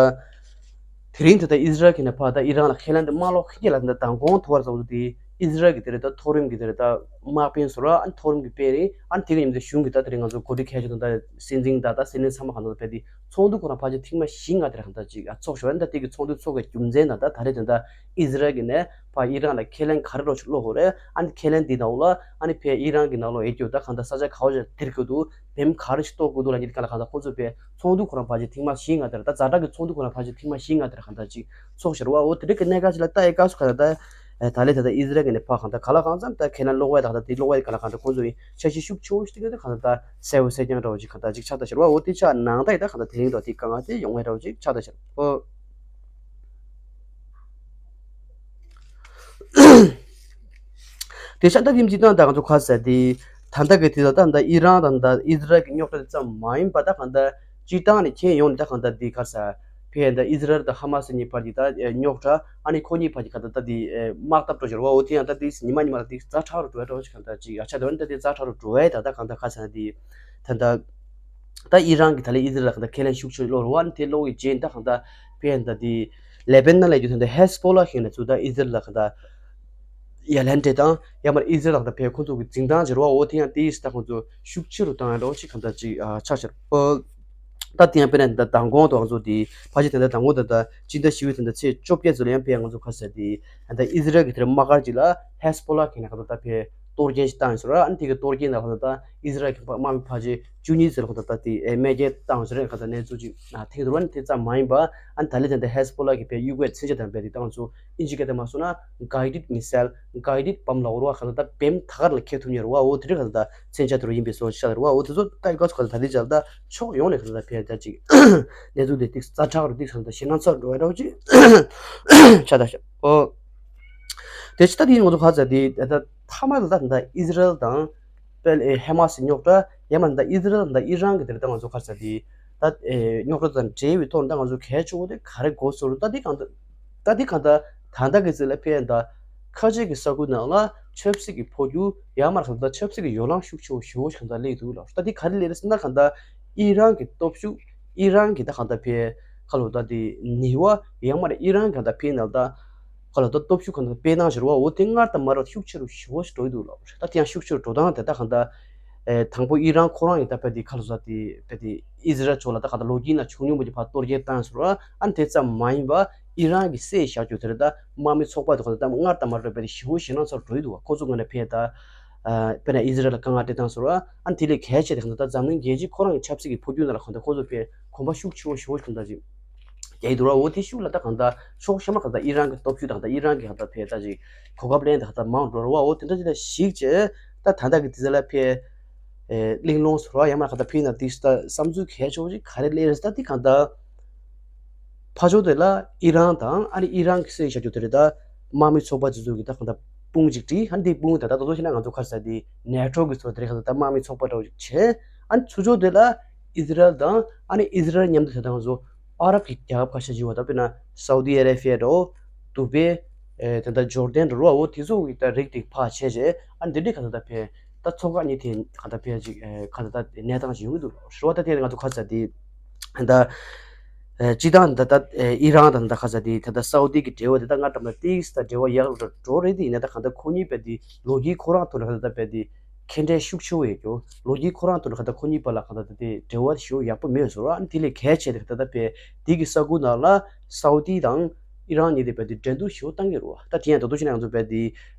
དེ་རིང་དེ་ད་ཨི་ཟི་རལ་གྱི་ནས་ཕར་ད་ཨི་རན་ལ་ཁས་ལེན་དེ་མ་ལོག་ཁེ་ལ་ད་མདང་དགོང་ཐོག་བར་ཙམ་དུ་དེ་ཨི་ཟི་རལ་གྱི་དེ་རེད་ད་མཐོ་རིམ་གྱི་དེ་རེད་ད་དམག་དཔོན་ཟེར་བ་ཨ་ནི་མཐོ་རིམ་གྱི་དཔོན་རེད། ཨ་ནི་དེ་གི་མཉམ་དུ་གཞུང་གི་ད་དེ་རིང་ང་ཚོ་གོ་སྒྲིག་གལ་ཆེ་དང་ད་སྲིད་འཛིན་ད་ད་སྲིད་བློན་ཚང་མ་གང་ད་ཕེབས་དེ་ཚོགས་འདུ་ཁོ་རང་ཕལ་ཆེར་ཐེངས་མ་བཞི་ལྔ་དེ་རེད་གང་ད་ཅིག་ཨ་ཚོགས་ཤོར་བ། ཨ་ནི་ད་དེ་གི་ཚོགས་འདུ་ཚོགས་པའི་རྒྱུ་མཚན་དང་ད་ད་རེད་དེ་ད་ཨི་ཟི་རལ་གྱི་ནས་ཕར་ཨི་རན་ལ་ཁས་ལེན་ག་རེ་རོགས་ཞིག་སློག་དགོས་རེད། ཨ་ནི་ཁས་ལེན་འདི་ནང་ལ་ཨ་ནི་ཕར་ཨི་རན་གྱི་ནང་ལོགས་ཡོད་རྒྱུ་ད་གང་ལྟར་ས་ཆ་ག་བ་ཞིག་དེར་དགོས་འདུག་བེམ་ག་རེ་ཞིག་གཏོང་དགོས་འདུག་ལབ་མཁན་དེ་ག་ལ་གང་ལྟར་ཁོང་ཚོ་ཕར་ཚོགས་འདུ་ཁོ་རང་ཕལ་ཆེར་ཐེངས་མ་བཞི་ལྔ་དེར་ད་ཛ་དྲག་གི་ཚོགས་འདུ་ཁོ་རང་ཕལ་ཆེར་ཐེངས་མ་བཞི་ལྔ་དེར་གང་ལྟར་ཅིག་ཚོགས་ཤར་བ། འོ་དེ་འདྲ་གི་གནད་འགག་ཅིག་ལ་ལྟ་ཡི་སྐབས་སུ་ག་ལ་ད་ད་ལས་ད་ལྟ་ཨི་ཟི་རལ་གྱི་ནས་ཕར་གང་ལྟར་ག་ལ་གང་འཚམ་ད་ཁས་ལེན་སློག་པ་ད་གང་ལྟར་དེ་སློག་པ་ག་ལ་གང་ལྟར་ཁོང་ཚོ་ཡི་འཆར་གཞི་ཤུགས་ཆེ་བོ་ཞིག་དེ་ག་ད་གང་ལྟར་ད་གསལ་པོ་གསལ་རྐྱང་འདྲ་བོ་ཅིག་གང་ལྟར་ཅིག་ཆགས་ད་ཤར་བ། འོ་དེ་ཆགས་ནང་ད་ཡི་ད་གང་ལྟར་དེ་རིང་ད་དེ་དཀའ་ངལ་དེ་ཡོང་བའི་འདྲ་བོ་ཅིག་ཆགས་ད་ཤར་འོ། དེ་ཤ་སྟག་ཡིན་སྤྱི་བཏང་ད་ང་ཚོ་ག་ཟེར་དེ་ད་ལྟ་གི་དུས་ལ་ད་ད་ཨི་རན་དང་ད་ཨི་ཟི་རལ་གྱི་རྙོག་དྲ་དེ་ཙམ་མ་ཡིན་པ་ད་གང་ད་སྤྱི་བཏང་ནས་ཁྱེད་ཡོང་ནས་ད་གང་ད་དེ་ག་ཟེར་ཕེ་ད་ཨི་ཟི་རལ་དང་ཧ་མ་སི་གཉིས་བར་གྱི་ད་རྙོག་དྲ་ཨ་ནི་ཁོ་གཉིས་བར་གྱི་ག་ད་ད་དེ་དམག་འཐབ་འགྲོ་བཞིན་རེད་བ། འོ་དེ་ཡང་ད་དེ་ཉི་མ་ཉི་མ་ལ་དེ་ཛ་དྲག་རུ་འགྲོ་བའི་འགྲོ་བཞིན་གང་ད་ཅིག་ཡ་ཆ་དེ་བ་ནི་ད་དེ་ཛ་དྲག་རུ་འགྲོ་བའི་ད་ད་གང་ད་ག་ཟེར་དེ་ད་ད། ད་ཨི་རན་གྱི་ད་ལས་ཨི་ཟི་རལ་ལ་གང་ལྟར་ཁས་ལེན་ཤུགས་ཆེ་བློ་རུ་བ་ནི་དེ་བློ་ཡི་རྗེས་ད་གང་ལྟར་ཕེ་ད་དེ་ལེ་པན་ན་ལས་རྒྱུ་ད་ཧེ་སི་པོ་ལ་ཁེ་ན་ཚུ་ད་ཨི་ཟི་རལ་ལ་གང་ལྟར་ཡ་ལན་སྤྲད་དང་ཡ་མར་ཨི་ཟི་རལ་ལ་གང་ལྟར་ཕེ་ཁོང་ཚོ་གི་འཛིན་སྟངས་ཇེ་རུ་བ་འོ་དེ་ཡང་དེ་ཡིས་ད་ཁོང་ཚོ་ཤུགས་ཆེ་རུ་བཏང་ཡ་འདྲ་བོ་ཅིག་གང་ལྟར་ཅིག་ཆགས་ཤར་ཨོ། ད་དེ་ཡང་དཔེར་ན་ད་མདང་དགོང་དུ་ང་ཚོ་དེ་ཕལ་ཆེར་དེ་འདྲ་མདང་དགོང་ད་ད་སྤྱི་ཟླ་བཞི་པའི་ད་ད་ཚེས་བཅོ་བརྒྱད་ཚོ་ལ་ཡང་ཕེ་ང་ཚོ་ཁ་ཟེར་དེ་ད་ཨི་ཟི་རལ་གྱི་དེ་རིང་དམག་སྒར་ཅིག་ལ་ཧེ་སི་པོ་ལ་ཁེ་ན་གང་ལྟར་ད་ཕེ། གཏོར་སྐྱོན་ཞིག་བཏང་ཡོད་ཟེར་བ། ཨ་ནི་དེ་གི་གཏོར་སྐྱོན་ལ་ཧོ་ད་ད་ཨི་ཟི་རལ་གྱི་དམག་མི་ཕལ་ཆེར་བཅུ་གཉིས་ཟེར་ཧོ་ད་ད་དེ་ཨེ་རྨས་སྐྱོན་བཏང་ཟེར་རེད་ག་ད་གནས་ཚུལ་ཅིག་ཐེངས་དུ་ར་ནི་དེ་ཙམ་མ་ཡིན་པ། ཨ་ནི་ད་ལི་དེ་འདྲ་ཧེ་སི་པོ་ལ་གི་བས་གཡུག་པའི་མཚོན་ཆ་དང་བས་དེ་བཏང་ཚུལ་ཨིན་ཇི་སྐད་དུ་མ་སོང་ན་guided missile guided bomb ལ་འོར་བ་ག་ད་ད་བེམ་ཐ་གར་ལ་ཁེལ་ཐུབ་ཉེར་བ་འོ་དེ་རེད་ག་ད་ད་མཚོན་ཆ་དུ་རུ་ཡིན་པའི་སོ་ཤ་རེད་བ། འོ་དེ་ཚོ་ད་ཡི་ག་ཚོ་ག་ད་ད་དེ་ཅག་ད་ཕྱོགས་ཡོངས་ནས་ག་ད་ད་བས་ད་ཅིག་གནས་ཚུལ་དེ་ཏིག་ཙ་དྲག་རུ་ཏིག་ཙམ་ད་ཞེད་སྣང་ཚ་རུ་འགྲོ་བའི་འདྲ་བོ་ཅིག་ཆ་ད་ཤ་འོ། དེ་ཅི་ལྟ་དེ་ཡིན་ང་ཚོ་ཁ་ཚ་དེ་ད་ཐ་མ་ལ་ད་ད་ཨི་ཟི་རལ་དང་དཔེ་ཧེ་མ་སི་རྙོག་དྲ་ཡང་མ་ད་ཨི་ཟི་རལ་དང་ཨི་རན་གི་དེ་ད་ང་ཚོ་ཁ་ཚ་དེ་ད་རྙོག་དྲ་དང་འབྲེལ་བའི་ཐོག་ནས་ད་ང་ཚོ་གལ་ཆེ་བོ་དེ་ག་རེ་དགོས་སོ་རུ་ད་དེ་གང་ད་ད་དེ་གང་ད་ད་ད་གི་ཚེ་ལ་ཕེ་ད་ཁ་ཆེ་གི་ས་ཁུལ་ནང་ལ་ཆབ་སྲིད་ཀྱི་འཕོ་འགྱུར་ཡང་མ་ད་ཆབ་སྲིད་ཀྱི་ཡོ་ལང་ཤུགས་ཆེ་བོ་ཞེ་བོ་ཞིག་གང་ད་སླེབས་འདུག་ལ་ད་དེ་ག་རེ་སླེབས་རེད་ཟེར་ན་གང་ད་ཨི་རན་གི་སྟོབས་ཤུགས་ཨི་རན་གི་ད་གང་ད་ཕེ་ཁ་ལོ་ད་དེ་ནི་བ་ཡང་མ་ཨི་རན་གང་ད་ཕེ་ནང་ད། ཁ་ལ་ད་སྟོབས་ཤུགས་གང་ལྟར་སྤེལ་སྟངས་ཤར་བ་འོ་དེ་སྔར་དང་མ་ར་ཤུགས་ཆེ་རུ་ཞེ་པོ་ཞིག་འགྲོ་ཡི་འདུག་ལ། ད་དེ་ཡང་ཤུགས་ཆེ་རུ་འགྲོ་སྟངས་དེ་ད་གང་ལྟར་ ཨེ་དང་པོ་ཨི་རན་ཁོ་རང་གིས་ད་དཔེ་དེ་ཁ་ལོ་ས་དེ་དཔེ་དེ་ཨི་ཟི་རལ་ཕྱོགས་ལ་ད་ག་ད་ལོ་རྒྱུས་ནང་བྱུང་མྱོང་པ་ཅིག་ཕར་གཏོར་སྐྱོན་བཏང་ཟེར་བ། ཨ་ནི་དེ་ཙམ་མ་ཡིན་པ་ཨི་རན་གྱིས་བསད་བཞག་རྒྱུ་དེ་རེད། ད་དམག་མི་ཚོགས་པ་དེ་ག་ད་ད་སྔར་དང་མ་འདྲ་བའི་ཞི་བོ་ཞེད་སྣང་ཚ་པོ་འགྲོ་ཡི་འདུག་བ། ཁོ་ཚོ་ངོས་ནས་ཕར་ད་ཨ་དཔེར་ན་ཨི་ཟི་རལ་ལ་དཀའ་ངལ་སྤྲད་སྟངས་ཟེར་བ། ཨ་ནི་དེ་ལས་གལ་ཆེ་དེ་ག་ད་ད་འཛམ་གླིང་རྒྱལ་སྤྱིའི་ཁོ་རང་གི་ཆབ་སྲིད་ཀྱི་འཕོ་འགྱུར་ནང་ལ་ག་ད་ཁོ་ཚོ་ཕར་གོམ་པ་ཤུགས་ཆེ་བོ་ཞེ་པོ་ཞིག་ག་ད་རྒྱག་གི་འདུག་ར། འོ་དེ་ཤུགས་ལ་ད་གང་ལྟར་ཕྱོགས་གཞན་མ་གང་ལྟར་ཨི་རན་གྱི་སྟོབས་ཤུགས་དང་ད་ཨི་རན་གྱི་གང་ལྟར་ཕར་ད་ཅིག་གོ་སྐབས་ལེན་ད་གང་ལྟར་མང་འགྲོ་ར་བ། འོ་དེ་འདྲ་ཅིག་ལ་གཞིགས་བྱས་ད་ད་ལྟ་གི་དུས་ཚོད་ལ་ཕར་ཨེ་གླེང་སློང་ཟེར་བ་ཡང་མ་གང་ལྟར་ཕར་ན་དེ་ད་བསམ་ཚུལ་གལ་ཆེ་བོ་ཅིག་ག་རེ་སླེབས་རེད་ཟེར་ད་དེ་གང་ལྟར་ཕར་ཕྱོགས་དེ་ལ་ཨི་རན་དང་ཨ་ནི་ཨི་རན་གྱིས་བསད་བཞག་རྒྱུ་དེ་རེད། ད་དམག་མི་ཚོགས་པ་དེ་ཚོ་གི་ད་གང་ལྟར་དཔུང་ཅིག་བསྒྲིགས། ཨ་ནི་དེ་དཔུང་ད་ད་དོ་དོ་ཤེས་ན་ང་ཚོ་ག་རེ་ཟེར་དེ་ནེ་ཊོ་གི་ཚོ་དེ་རེད། གང་ལྟར་ད་དམག་མི་ཚོགས་པ་འདྲ་བོ་ཅིག་བྱས། ཨ་ནི་ཚུར་ཕྱོགས་དེ་ལ་ཨི་ཟི་རལ་དང་ཨ་ནི་ཨི་ཟི་རལ་མཉམ་དུ་དེ་ད་ང་ཚོ་ཨ་རབ་ཀྱི་རྒྱལ་ཁབ་ཁ་ཤས་ཅིག་ཡོད་པ། ད་དཔེར་ན་སའུ་དི་ཨ་རེ་བྷི་ཡ་འདྲ་བོ། དུ་བེ། ཨེ་དེ་འདྲ་ཇོར་ཌན་འདྲ་བོ། འོ་དེ་ཚོ་གི་ད་རིགས་དེ་ཕར་བྱས་བྱས། ཨ་འདི་འདྲའི་གང་ལྟར་ད་ཕར་ད་ཚོགས་ཁག་གཉིས་དེ་གང་ལྟར་ཕར་ཅིག་ཨེ་གང་ལྟར་ད་གནས་སྟངས་ཤིག་ཡོང་གི་འདུག་ཟེར་བ། ད་དེ་ང་ཚོ་ག་རེ་ཟེར་དེ་ད་ཨེ་སྤྱིར་བཏང་ད་ད་ཨེ་ཨི་རན་དང་ད་ག་རེ་ཟེར་དེ་ད་ད་སའུ་དི་གི་འབྲེལ་བ་དེ་ད་སྔར་དང་ད་ཏིག་ཙམ་ད་འབྲེལ་བ་ཡག་རུ་འགྲོ་རེད། དེ་ཡིན་ན་ད་གང་ལྟར་ཁོ་གཉིས་བར་དེ་ལོ་རྒྱུས་ཁོ་རང་ཐོག་ནས་གང་ལྟར་ད་བར་དེ་ཁེངས་དྲེགས་ཤུགས་ཆེ་བོ་ཡོད་ཀྱང་། ལོ་རྒྱུས་ཁོ་རང་ཐོག་ནས་གང་ལྟར་ཁོ་གཉིས་བར་ལ་གང་ལྟར་ད་དེ་འབྲེལ་བ་ཞེ་པོ་ཡག་པོ་མེད་ཟེར་བ། ཨ་ནི་དེ་ལས་གལ་ཆེ་དེ་གང་ལྟར་ད་བར་དེ་གི་ས་ཁུལ་ནང་ལ་སའུ་དི་དང་ཨི་རན་གཉིས་དེ་བར་དེ་འགྲན་བསྡུར་ཞེ་པོ་བཏང་གི་རེད་བ། ད་དེ་ཡང་ད་དུང་བྱས་ན་ང་ཚོ་བར་དེ་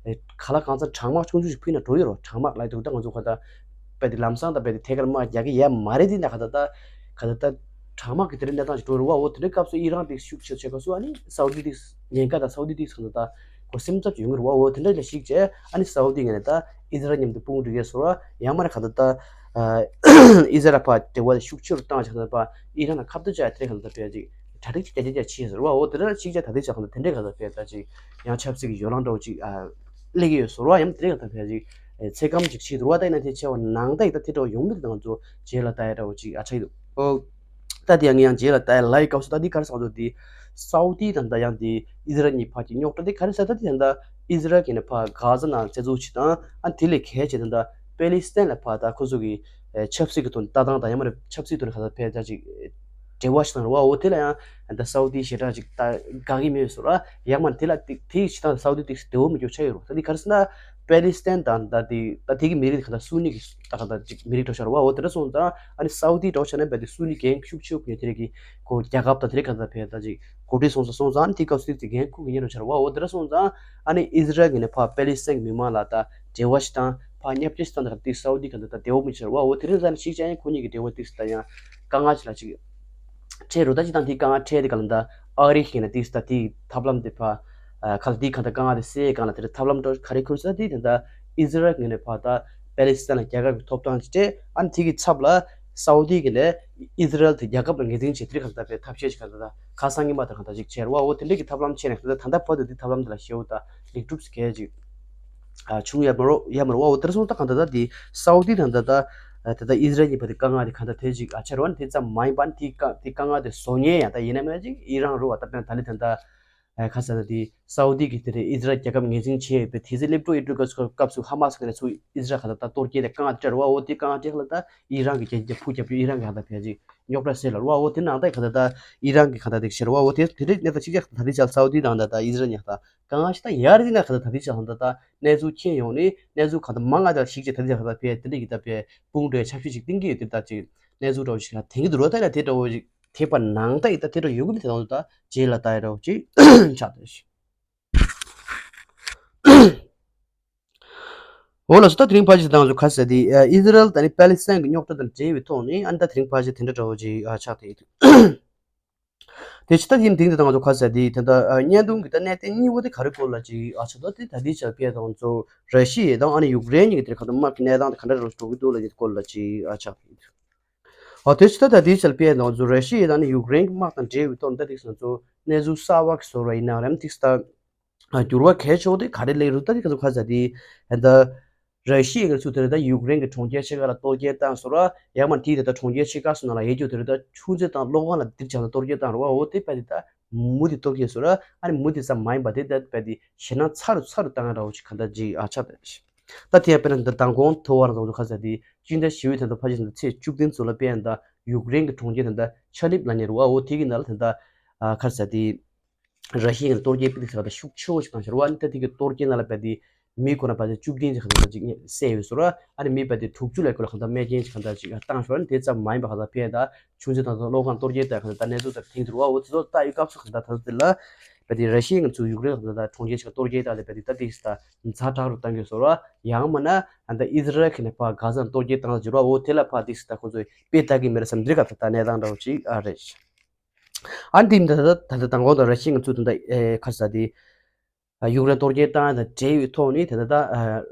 ག་ལ་གང་འཚམ་གྲང་དམག་ཆུང་ཆུང་ཞིག་ཕུད་ན་འགྲོ་ཡོད་རེད་བ། གྲང་དམག་ལབ་དུས་ད་ང་ཚོ་གང་ལྟར་བར་དེ་ལམ་སང་ད་བར་དེ་ཐད་ཀར་དམག་རྒྱག་གི་ཡོད་མ་རེད། དེ་ན་གང་ལྟར་ད་གང་ལྟར་ད་གྲང་དམག་གི་དེ་འདྲའི་གནས་སྟངས་ཤིག་འགྲོ་རེད་བ། འོ་དེ་འདྲའི་སྐབས་སུ་ཨི་རན་དེ་ཤུགས་ཆེ་ཆེ་སྐབས་སུ་ཨ་ནི་སའུ་དི་དེ་ཉེན་ཁ་དང་སའུ་དི་དེ་གང་ལྟར་ད་ཁོ་སེམས་འཚབ་ཅིག་ཡོང་གི་རེད་བ། འོ་དེ་འདྲ་ལ་གཞིགས་བྱས་ཨ་ནི་སའུ་དི་ངོས་ནས་ད་ཨི་ཟི་རལ་མཉམ་དུ་དཔུང་སྒྲིག་ཡས་བཟོ་བ། ཡང་མ་རེད་གང་ལྟར་ད་ཨ་ཨི་ཟི་རལ་ཕར་འབྲེལ་བ་ཤུགས་ཆེ་རུ་བཏང་བྱས་གང་ལྟར་ཕར་ཨི་རན་ལ་ཁ་གཏད་བཅག་ཡ་དེ་འདྲ་གང་ལྟར་ཕར་ཅིག་གྲ་སྒྲིག་ཅིག་རྒྱ་ཆེ་རྒྱ་ཆེ་བྱས་ཟེར་བ། འོ་དེ་འདྲ་ལ་གཞིགས་བྱས་ད་ལྟའི་ཆ་གང་ལྟར་དེ་འདྲའི་གང་ལྟར་ཕར་ད་ཅིག་ཡང་ཆབ་སྲིད་ཀྱི་བརྗོད་ལམ་འདྲ་བོ་ཅིག་ཨ་སླེབས་ཀྱི་ཡོད་བཟོ་བ། ཡང་དེ་འདྲའི་གང་ལྟར་ཕར་ཅིག་ཚེ་སྐམ་ཅིག་བྱེད་འདུག་བ། ད་ཡིན་ན་དེ་ཆེ་བ་ནང་ད་ཡིན་ད་དེ་འདྲ་བ་ཡོང་མི་འདུག་ད་ང་ཚོ་རྗེས་ལ་ལྟ་ཡ་འདྲ་བོ་ཅིག་ཨ་ཆགས་ཀྱི་འདུག་ཨོ། ད་དེ་ཡང་ངས་ཡང་རྗེས་ལ་ལྟ་ཡ་ལབ་ཡི་སྐབས་སུ་ད་འདི་ག་རེ་ཟེར་དགོས་འདུག་དེ། སའུ་དི་དང་ད་ཡང་དེ་ཨི་ཟི་རལ་གཉིས་བར་གྱི་རྙོག་དྲ་དེ་ག་རེ་ཟེར། ད་དེ་ད་ཨི་ཟི་རལ་གྱིས་ནི་ཕར་གྷ་ཟ་ནང་རྩེད་འཛུགས་བྱེད་སྟངས། ཨ་དེ་ལས་གལ་ཆེ་དེ་ད་པེ་ལི་སི་ཐན་ལ་ཕར་ད་ཁོ་ཚོ་གི་ཨེ་ཆབ་སྲིད་ཀྱི་ཐོག་ནས་ལྟ་སྟངས་དང་ཡང་མ་རེད་ཆབ་སྲིད་ཐོག་ནས་ག་ད་ཕར་ད་ཅིག་འབྲེལ་བ་ཞིག་དང་རེད་བ། འོ་དེ་ལ་ཡང་ད་སའུ་དི་ཞེ་དྲག་ཅིག་ད་དགའ་གི་མེད་བཟོ་ར། ཡང་མ་རེད་དེ་ལ་དེ་དེ་ཞིག་དང་སའུ་དི་ཏིག་བདེ་བོ་མི་འགྱུར་ཆགས་ཡོད་རེད། ད་དེ་ག་རེ་ཟེར་ན་པེ་ལི་སི་ཐན་དང་ད་དེ་ད་དེ་གི་མི་རིགས་ག་ད་སུ་ནི་གི་ད་ག་ད་ཅིག་མི་རིགས་འགྲོ་ཤར་བ། འོ་དེ་འདྲ་སོང་ཙང་ཨ་ནི་སའུ་དི་འགྲོ་ཤར་ན་བས་དེ་སུ་ནི་གན་ཤུགས་ཆེ་བོ་ཕུད་དེ་རིགས་ཀྱི་ཁོ་རྒྱལ་ཁབ་དང་དེ་རིགས་ག་ད་ཕེ་ད་ཅིག་གོ་སྒྲིག་སོང་ཙང་སོང་ཙང་ཨ་ནི་དེ་སྐབས་སུ་དེ་འགན་ཁུར་གི་ཉེན་རུ་ཆར་བ། འོ་དེ་འདྲ་སོང་ཙང་ཨ་ནི་ཨི་ཟི་རལ་གྱི་ནས་ཕར་པེ་ལི་སི་ཐན་གྱི་མི་མང་ལ་ད་འབྲེལ་བ་ཞིག་དང་ཕར་བརྙས་བཅོས་ཞིག་དང་ད་དེ་སའུ་དི་ག་ད་ད་བདེ་བོ་མི་ཆར་བ། འོ་དེ་རིང་ཟ་ནས་ཞིག་ཅང་ཡང་ཁོ་གཉིས་ཀྱི་འབྲེལ་བ་ཏིག་ཙམ་ད་ཡང་དཀའ་ངལ་ཅིག་ལ་ཅིག་འཕྲད་རུ་ད་ཅིག་དང་དེ་དཀའ་ངལ་འཕྲད་དེ་ག་ལ་ད་ཨ་རི་གི་ནས་ཏིག་ཙམ་ད་དེ་ཐབས་ལམ་དེ་ཕར་ཁ་ལ་དེ་ག་ད་དཀའ་ངལ་དེ་སེལ་གང་ལ་དེ་ཐབས་ལམ་འགྲོ་ག་རེ་ཁུར་ས་དེ་དེ་ད་ཨི་ཟི་རལ་གྱི་ནས་ཕར་ད་པེ་ལི་སི་ཐན་ལ་རྒྱལ་ཁབ་ཀྱི་ཐོབ་ཐང་ཅིག་སྤྲད། ཨ་ནི་དེ་གི་ཚབ་ལ་སའུ་དི་གི་ནས་ཨི་ཟི་རལ་དེ་རྒྱལ་ཁབ་ལ་ངོས་འཛིན་བྱེད་དེ་ག་ད་པའི་ཐབས་ཤེས་ཅིག་ག་ད་ད་ཁ་སང་ཉི་མ་དང་ག་ད་ཅིག་བྱས་རུ་བ། འོ་དེ་འདྲ་གི་ཐབས་ལམ་ཕྱེ་ནས་ག་ད་ད་ད་ལྟ་བར་དུ་དེ་ཐབས་ལམ་དེ་ལ་ཞེ་བོ་ད་ལེགས་གྲུབ་སུ་གལ་ཅིག་ཨ་བྱུང་ཡ་མ་རོ་ཡ་མ་རོ་བ། འོ་དེར་སོང་ད་གང་ལྟར་ད་དེ་སའུ་དི་དང་ད་ད་ད་ད་ཨི་ཟི་རལ་གཉིས་བར་དེ་དཀའ་ངལ་དེ་གང་ལྟར་དེ་ཅིག་ཨ་ཆར་བ་ནི་དེ་ཙམ་མ་ཡིན་པ་ནི་དེ་དཀའ་དེ་དཀའ་ངལ་དེ་བཟོ་མཁན་ཡང་ད་ཡིན་ན་མིན་ན་ཅིག་ཨི་རན་རུ་བ། ད་དཔེར་ན་ད་ལི་ད་ད་ཨ་ཁ་ས་ད་དེ་སའུ་དི་གི་དེ་རེད། ཨི་ཟི་རལ་རྒྱལ་ཁབ་ངོས་འཛིན་བྱས་ཡོད་པའི་དེ་ཚེ་སླེབས་འགྲོ་ཡི་འགྲོ་སྐབས་སུ་ཧ་མ་སི་གི་ནས་ཚུར་ཨི་ཟི་རལ་ག་ད་ད་གཏོར་སྐྱེལ་དེ་དཀའ་ངལ་དེ་སྤྲད་རུ་བ། འོ་དེ་དཀའ་ངལ་སྤྲད་ཁ་ལ་ད་ཨི་རན་གི་རྒྱལ་རྒྱལ་ཕུག་རྒྱབ་རྒྱུ་ཨི་རན་གི་ག་ད་ཕལ་ཆེར་རྙོག་དྲ་སེལ་ལ་རུ་བ། འོ་དེ་ནང་ད་ག་ད་ད་ཨི་རན་གི་ག་ད་དེ་ཤེར་བ། འོ་དེ་དེ་རེད། གནས་ད་ཅིག་ཅིག་ད་དེ་ཆ་སའུ་དི་དང་ད་ད་ཨི་ཟི་རལ་གཉིས་ད་དཀའ་ངལ་ཞིག་ད་ཡར་དེ་ན་ག་ད་ད་དེ་ཆ་ད་ད་གནས་ཚུལ་མཁྱེན་ཡོང་ནི་གནས་ཚུལ་ག་ད་མང་ང་ད་ཞིག་ཅིག་ད་དེ་ཆ་ག་ད་ཕལ་དེ་འདྲ་གི་ད་ཕལ་དཔུང་སྒྲིག་ཆབ་སྲིད་ཅིག་གཏིང་གི་ཡོད་དེ་ད་ཅིག་གནས་ཚུལ་འདྲ་བོ་ཞིག་དེང་གི་འདུག་རོ། ད་ཡ་དེ་འདྲ་བོ་ཞིག་དེ་པ་ནང་ད་ཡི་ད་དེ་འདྲ་ཡོད་གི་མི་དེ་དང་ད་རྗེས་ལ་ད་ཡི་འདྲ་བོ་ཅིག་ཆགས་ཏེ་ཤི། འོ་ལགས་སོ། ད་དེ་རིང་ཕལ་ཆེར་ད་ང་ཚོ་ག་ཟེར་དེ་ཨི་ཟི་རལ་དང་ནི་པེ་ལི་སི་ཐན་གྱི་རྙོག་དྲ་དང་འབྲེལ་བའི་ཐོག་ནས་ཨ་ནི་ད་དེ་རིང་ཕལ་ཆེར་དེ་འདྲ་འདྲ་བོ་ཅིག་ཨ་ཆགས་ཏེ་ཡོད། དེ་ཕྱི་ད་དེ་རིང་དེ་ད་ང་ཚོ་ག་ཟེར་དེ་དེ་ད་བརྙན་ཐུང་གི་ད་གནད་དོན་གཉིས་པོ་དེ་ག་རེ་སྐོར་ལ་ཅིག་ཨ་ཆགས་ད་དེ་ད་དེ་ཆ་ཕལ་ད་ང་ཚོ་ར་ཤི་ཡ་དང་ཨ་ནི་ཡུཀ་རེན་གཉིས་ཀྱི་དེ་ག་ད་དམག་གི་གནས་སྟངས་དེ་ག་འདྲ་འགྲོ་གི་འདུག་ལ་ཡི་སྐོར་ལ་ཅིག་ཨ་ཆགས་ཏེ་ཡོད། ཨ་དེ་ཕྱི་ད་ད་དེ་ཆ་ཕལ་ད་ང་ཚོ་ར་ཤི་ཡ་དང་ཨ་ནི་ཡུཀ་རེན་གྱི་དམག་དང་འབྲེལ་བའི་ཐོག་ནས་ད་དེ་ང་ཚོ་གནས་ཚུལ་གསར་བ་གི་བཟོ་འདྲ་ཡིན་ན་རམ་དེ་ད། འགྱུར་བ་གལ་ཆེ་བོ་དེ་ག་རེ་སླེབས་རུང་ད་དེ་ག་ཚོད་ག་ཟེར་དེ་ད་ར་ཤི་ཡའི་ཚུལ་དེ་རེད། ད་ཡུཀ་རེན་གྱི་གྲོང་ཁྱེར་ཕྱེད་ཀ་ལ་གཏོར་སྐྱོན་བཏང་སོང་ར། ཡང་མ་དེའི་དེ་ད་གྲོང་ཁྱེར་ཕྱེད་ཀ་སོང་ན་ལ་ཡོད་རྒྱུ་དེ་རེད། ད་ཆུ་མཛོད་དང་གློག་ཁང་ལ་དེ་ཆ་ལ་གཏོར་སྐྱོན་བཏང་ར་བ། འོ་དེ་བས་དེ་ད་མུ་མཐུད་གཏོར་སྐྱོན་སོང་ར། ཨ་ནི་མུ་མཐུད་ཙམ་མ་ཡིན་པ་དེ་ད་བས་དེ་ཞེད་སྣང་ཚ་རུ་ཚ་རུ་བཏང་ཡ་འདྲ་བོ་ཞིག་ག་འདྲ་ཅིག་ཨ་ཆགས་ད། ད་དེ་ཡང་དཔེར་ན་ད་མདང་དགོང་ཐོ་བར་དང་ཚོ་ག་ཟེར་དེ་སྤྱི་ཟླ་བཞི་པའི་ད་ད་ཕལ་ཆེར་ད་ཚེས་བཅུ་བདུན་ཚོ་ལ་དཔེར་ན་ད་ཡུཀ་རེན་གྱི་གྲོང་ཁྱེར་ད་ད་ཆ་ལིབ་ལ་ཉེ་རུ་བ། འོ་དེ་གི་ནང་ལ་ད་ད་ཨ་ག་ཟེར་དེ། ར་ཤི་ཡའི་གཏོར་སྐྱོན་པི་ཏི་ས་ད་ཤུགས་ཆེ་བོ་ཞིག་བཏང་ཤར་བ། ཨ་ནི་ད་དེ་གི་གཏོར་སྐྱོན་ནང་ལ་བས་དེ་ མི་ཁོ་ན་ཕལ་ཆེར་བཅུ་བདུན་ཅིག་གང་ལྟར་ཅིག་བསད་ཡོད་ཟེར་བ། ཨ་ནི་མི་ཕལ་ཆེར་དྲུག་ཅུ་ལས་སྐོར་ལ་གང་ལྟར་རྨས་སྐྱོན་ཅིག་གང་ལྟར་ཅིག་བཏང་ཞོར། ཨ་ནི་དེ་ཙམ་མ་ཡིན་པ་གང་ལྟར་ཕལ་ཆེར་ཆུ་མཛོད་དང་གློག་ཁང་གཏོར་རྒྱག་དང་གང་ལྟར་གནས་ཚུལ་དེ་ཐོན་འདུག་བ། འོ་དེ་ཚོ་ལྟ་ཡི་སྐབས་སུ་གང་ལྟར་ད་ལྟ་དེ་ལ་བལ་དེ་ར་ཤི་ཡའི་ང་ཚོ་ཡུཀ་རེན་གང་ལྟར་གྲོང་ཁྱེར་ཅིག་གཏོར་རྒྱག་དང་དེ་བལ་དེ་ད་དེ་ད་ཛ་དྲག་རུ་བཏང་གི་ཟེར་བ། ཡང་མིན་ན་ཨ་ད་ཨི་ཟི་རལ་གྱི་ནས་ཕར་གྷ་ཟ་གཏོར་རྒྱག་བཏང་ཟེར་བ། འོ་དེ་ལ་ཕར་དེ་ད་ཁོ་ཚོས་དཔེ་ལྟ་གི་མེད་རེད་བསམ། འདིར་ག་ད་ད་གནས་སྟངས་འདྲ་བོ་ཅིག་ཨ་རེད། ཨ་ནི་དེ་ད་ད་ད་མདང་དགོང་དང་ར་ཤི་ཡའི་ང་ཚོ་ད་ད་ཨེ་ག་རེ་ཟེར་དེ། ཡུཀ་རེན་གཏོར་རྒྱག་བཏང་ཡ་དང་འབྲེལ་བའི་ཐོག་ནས་དེ་ལྟ་ད་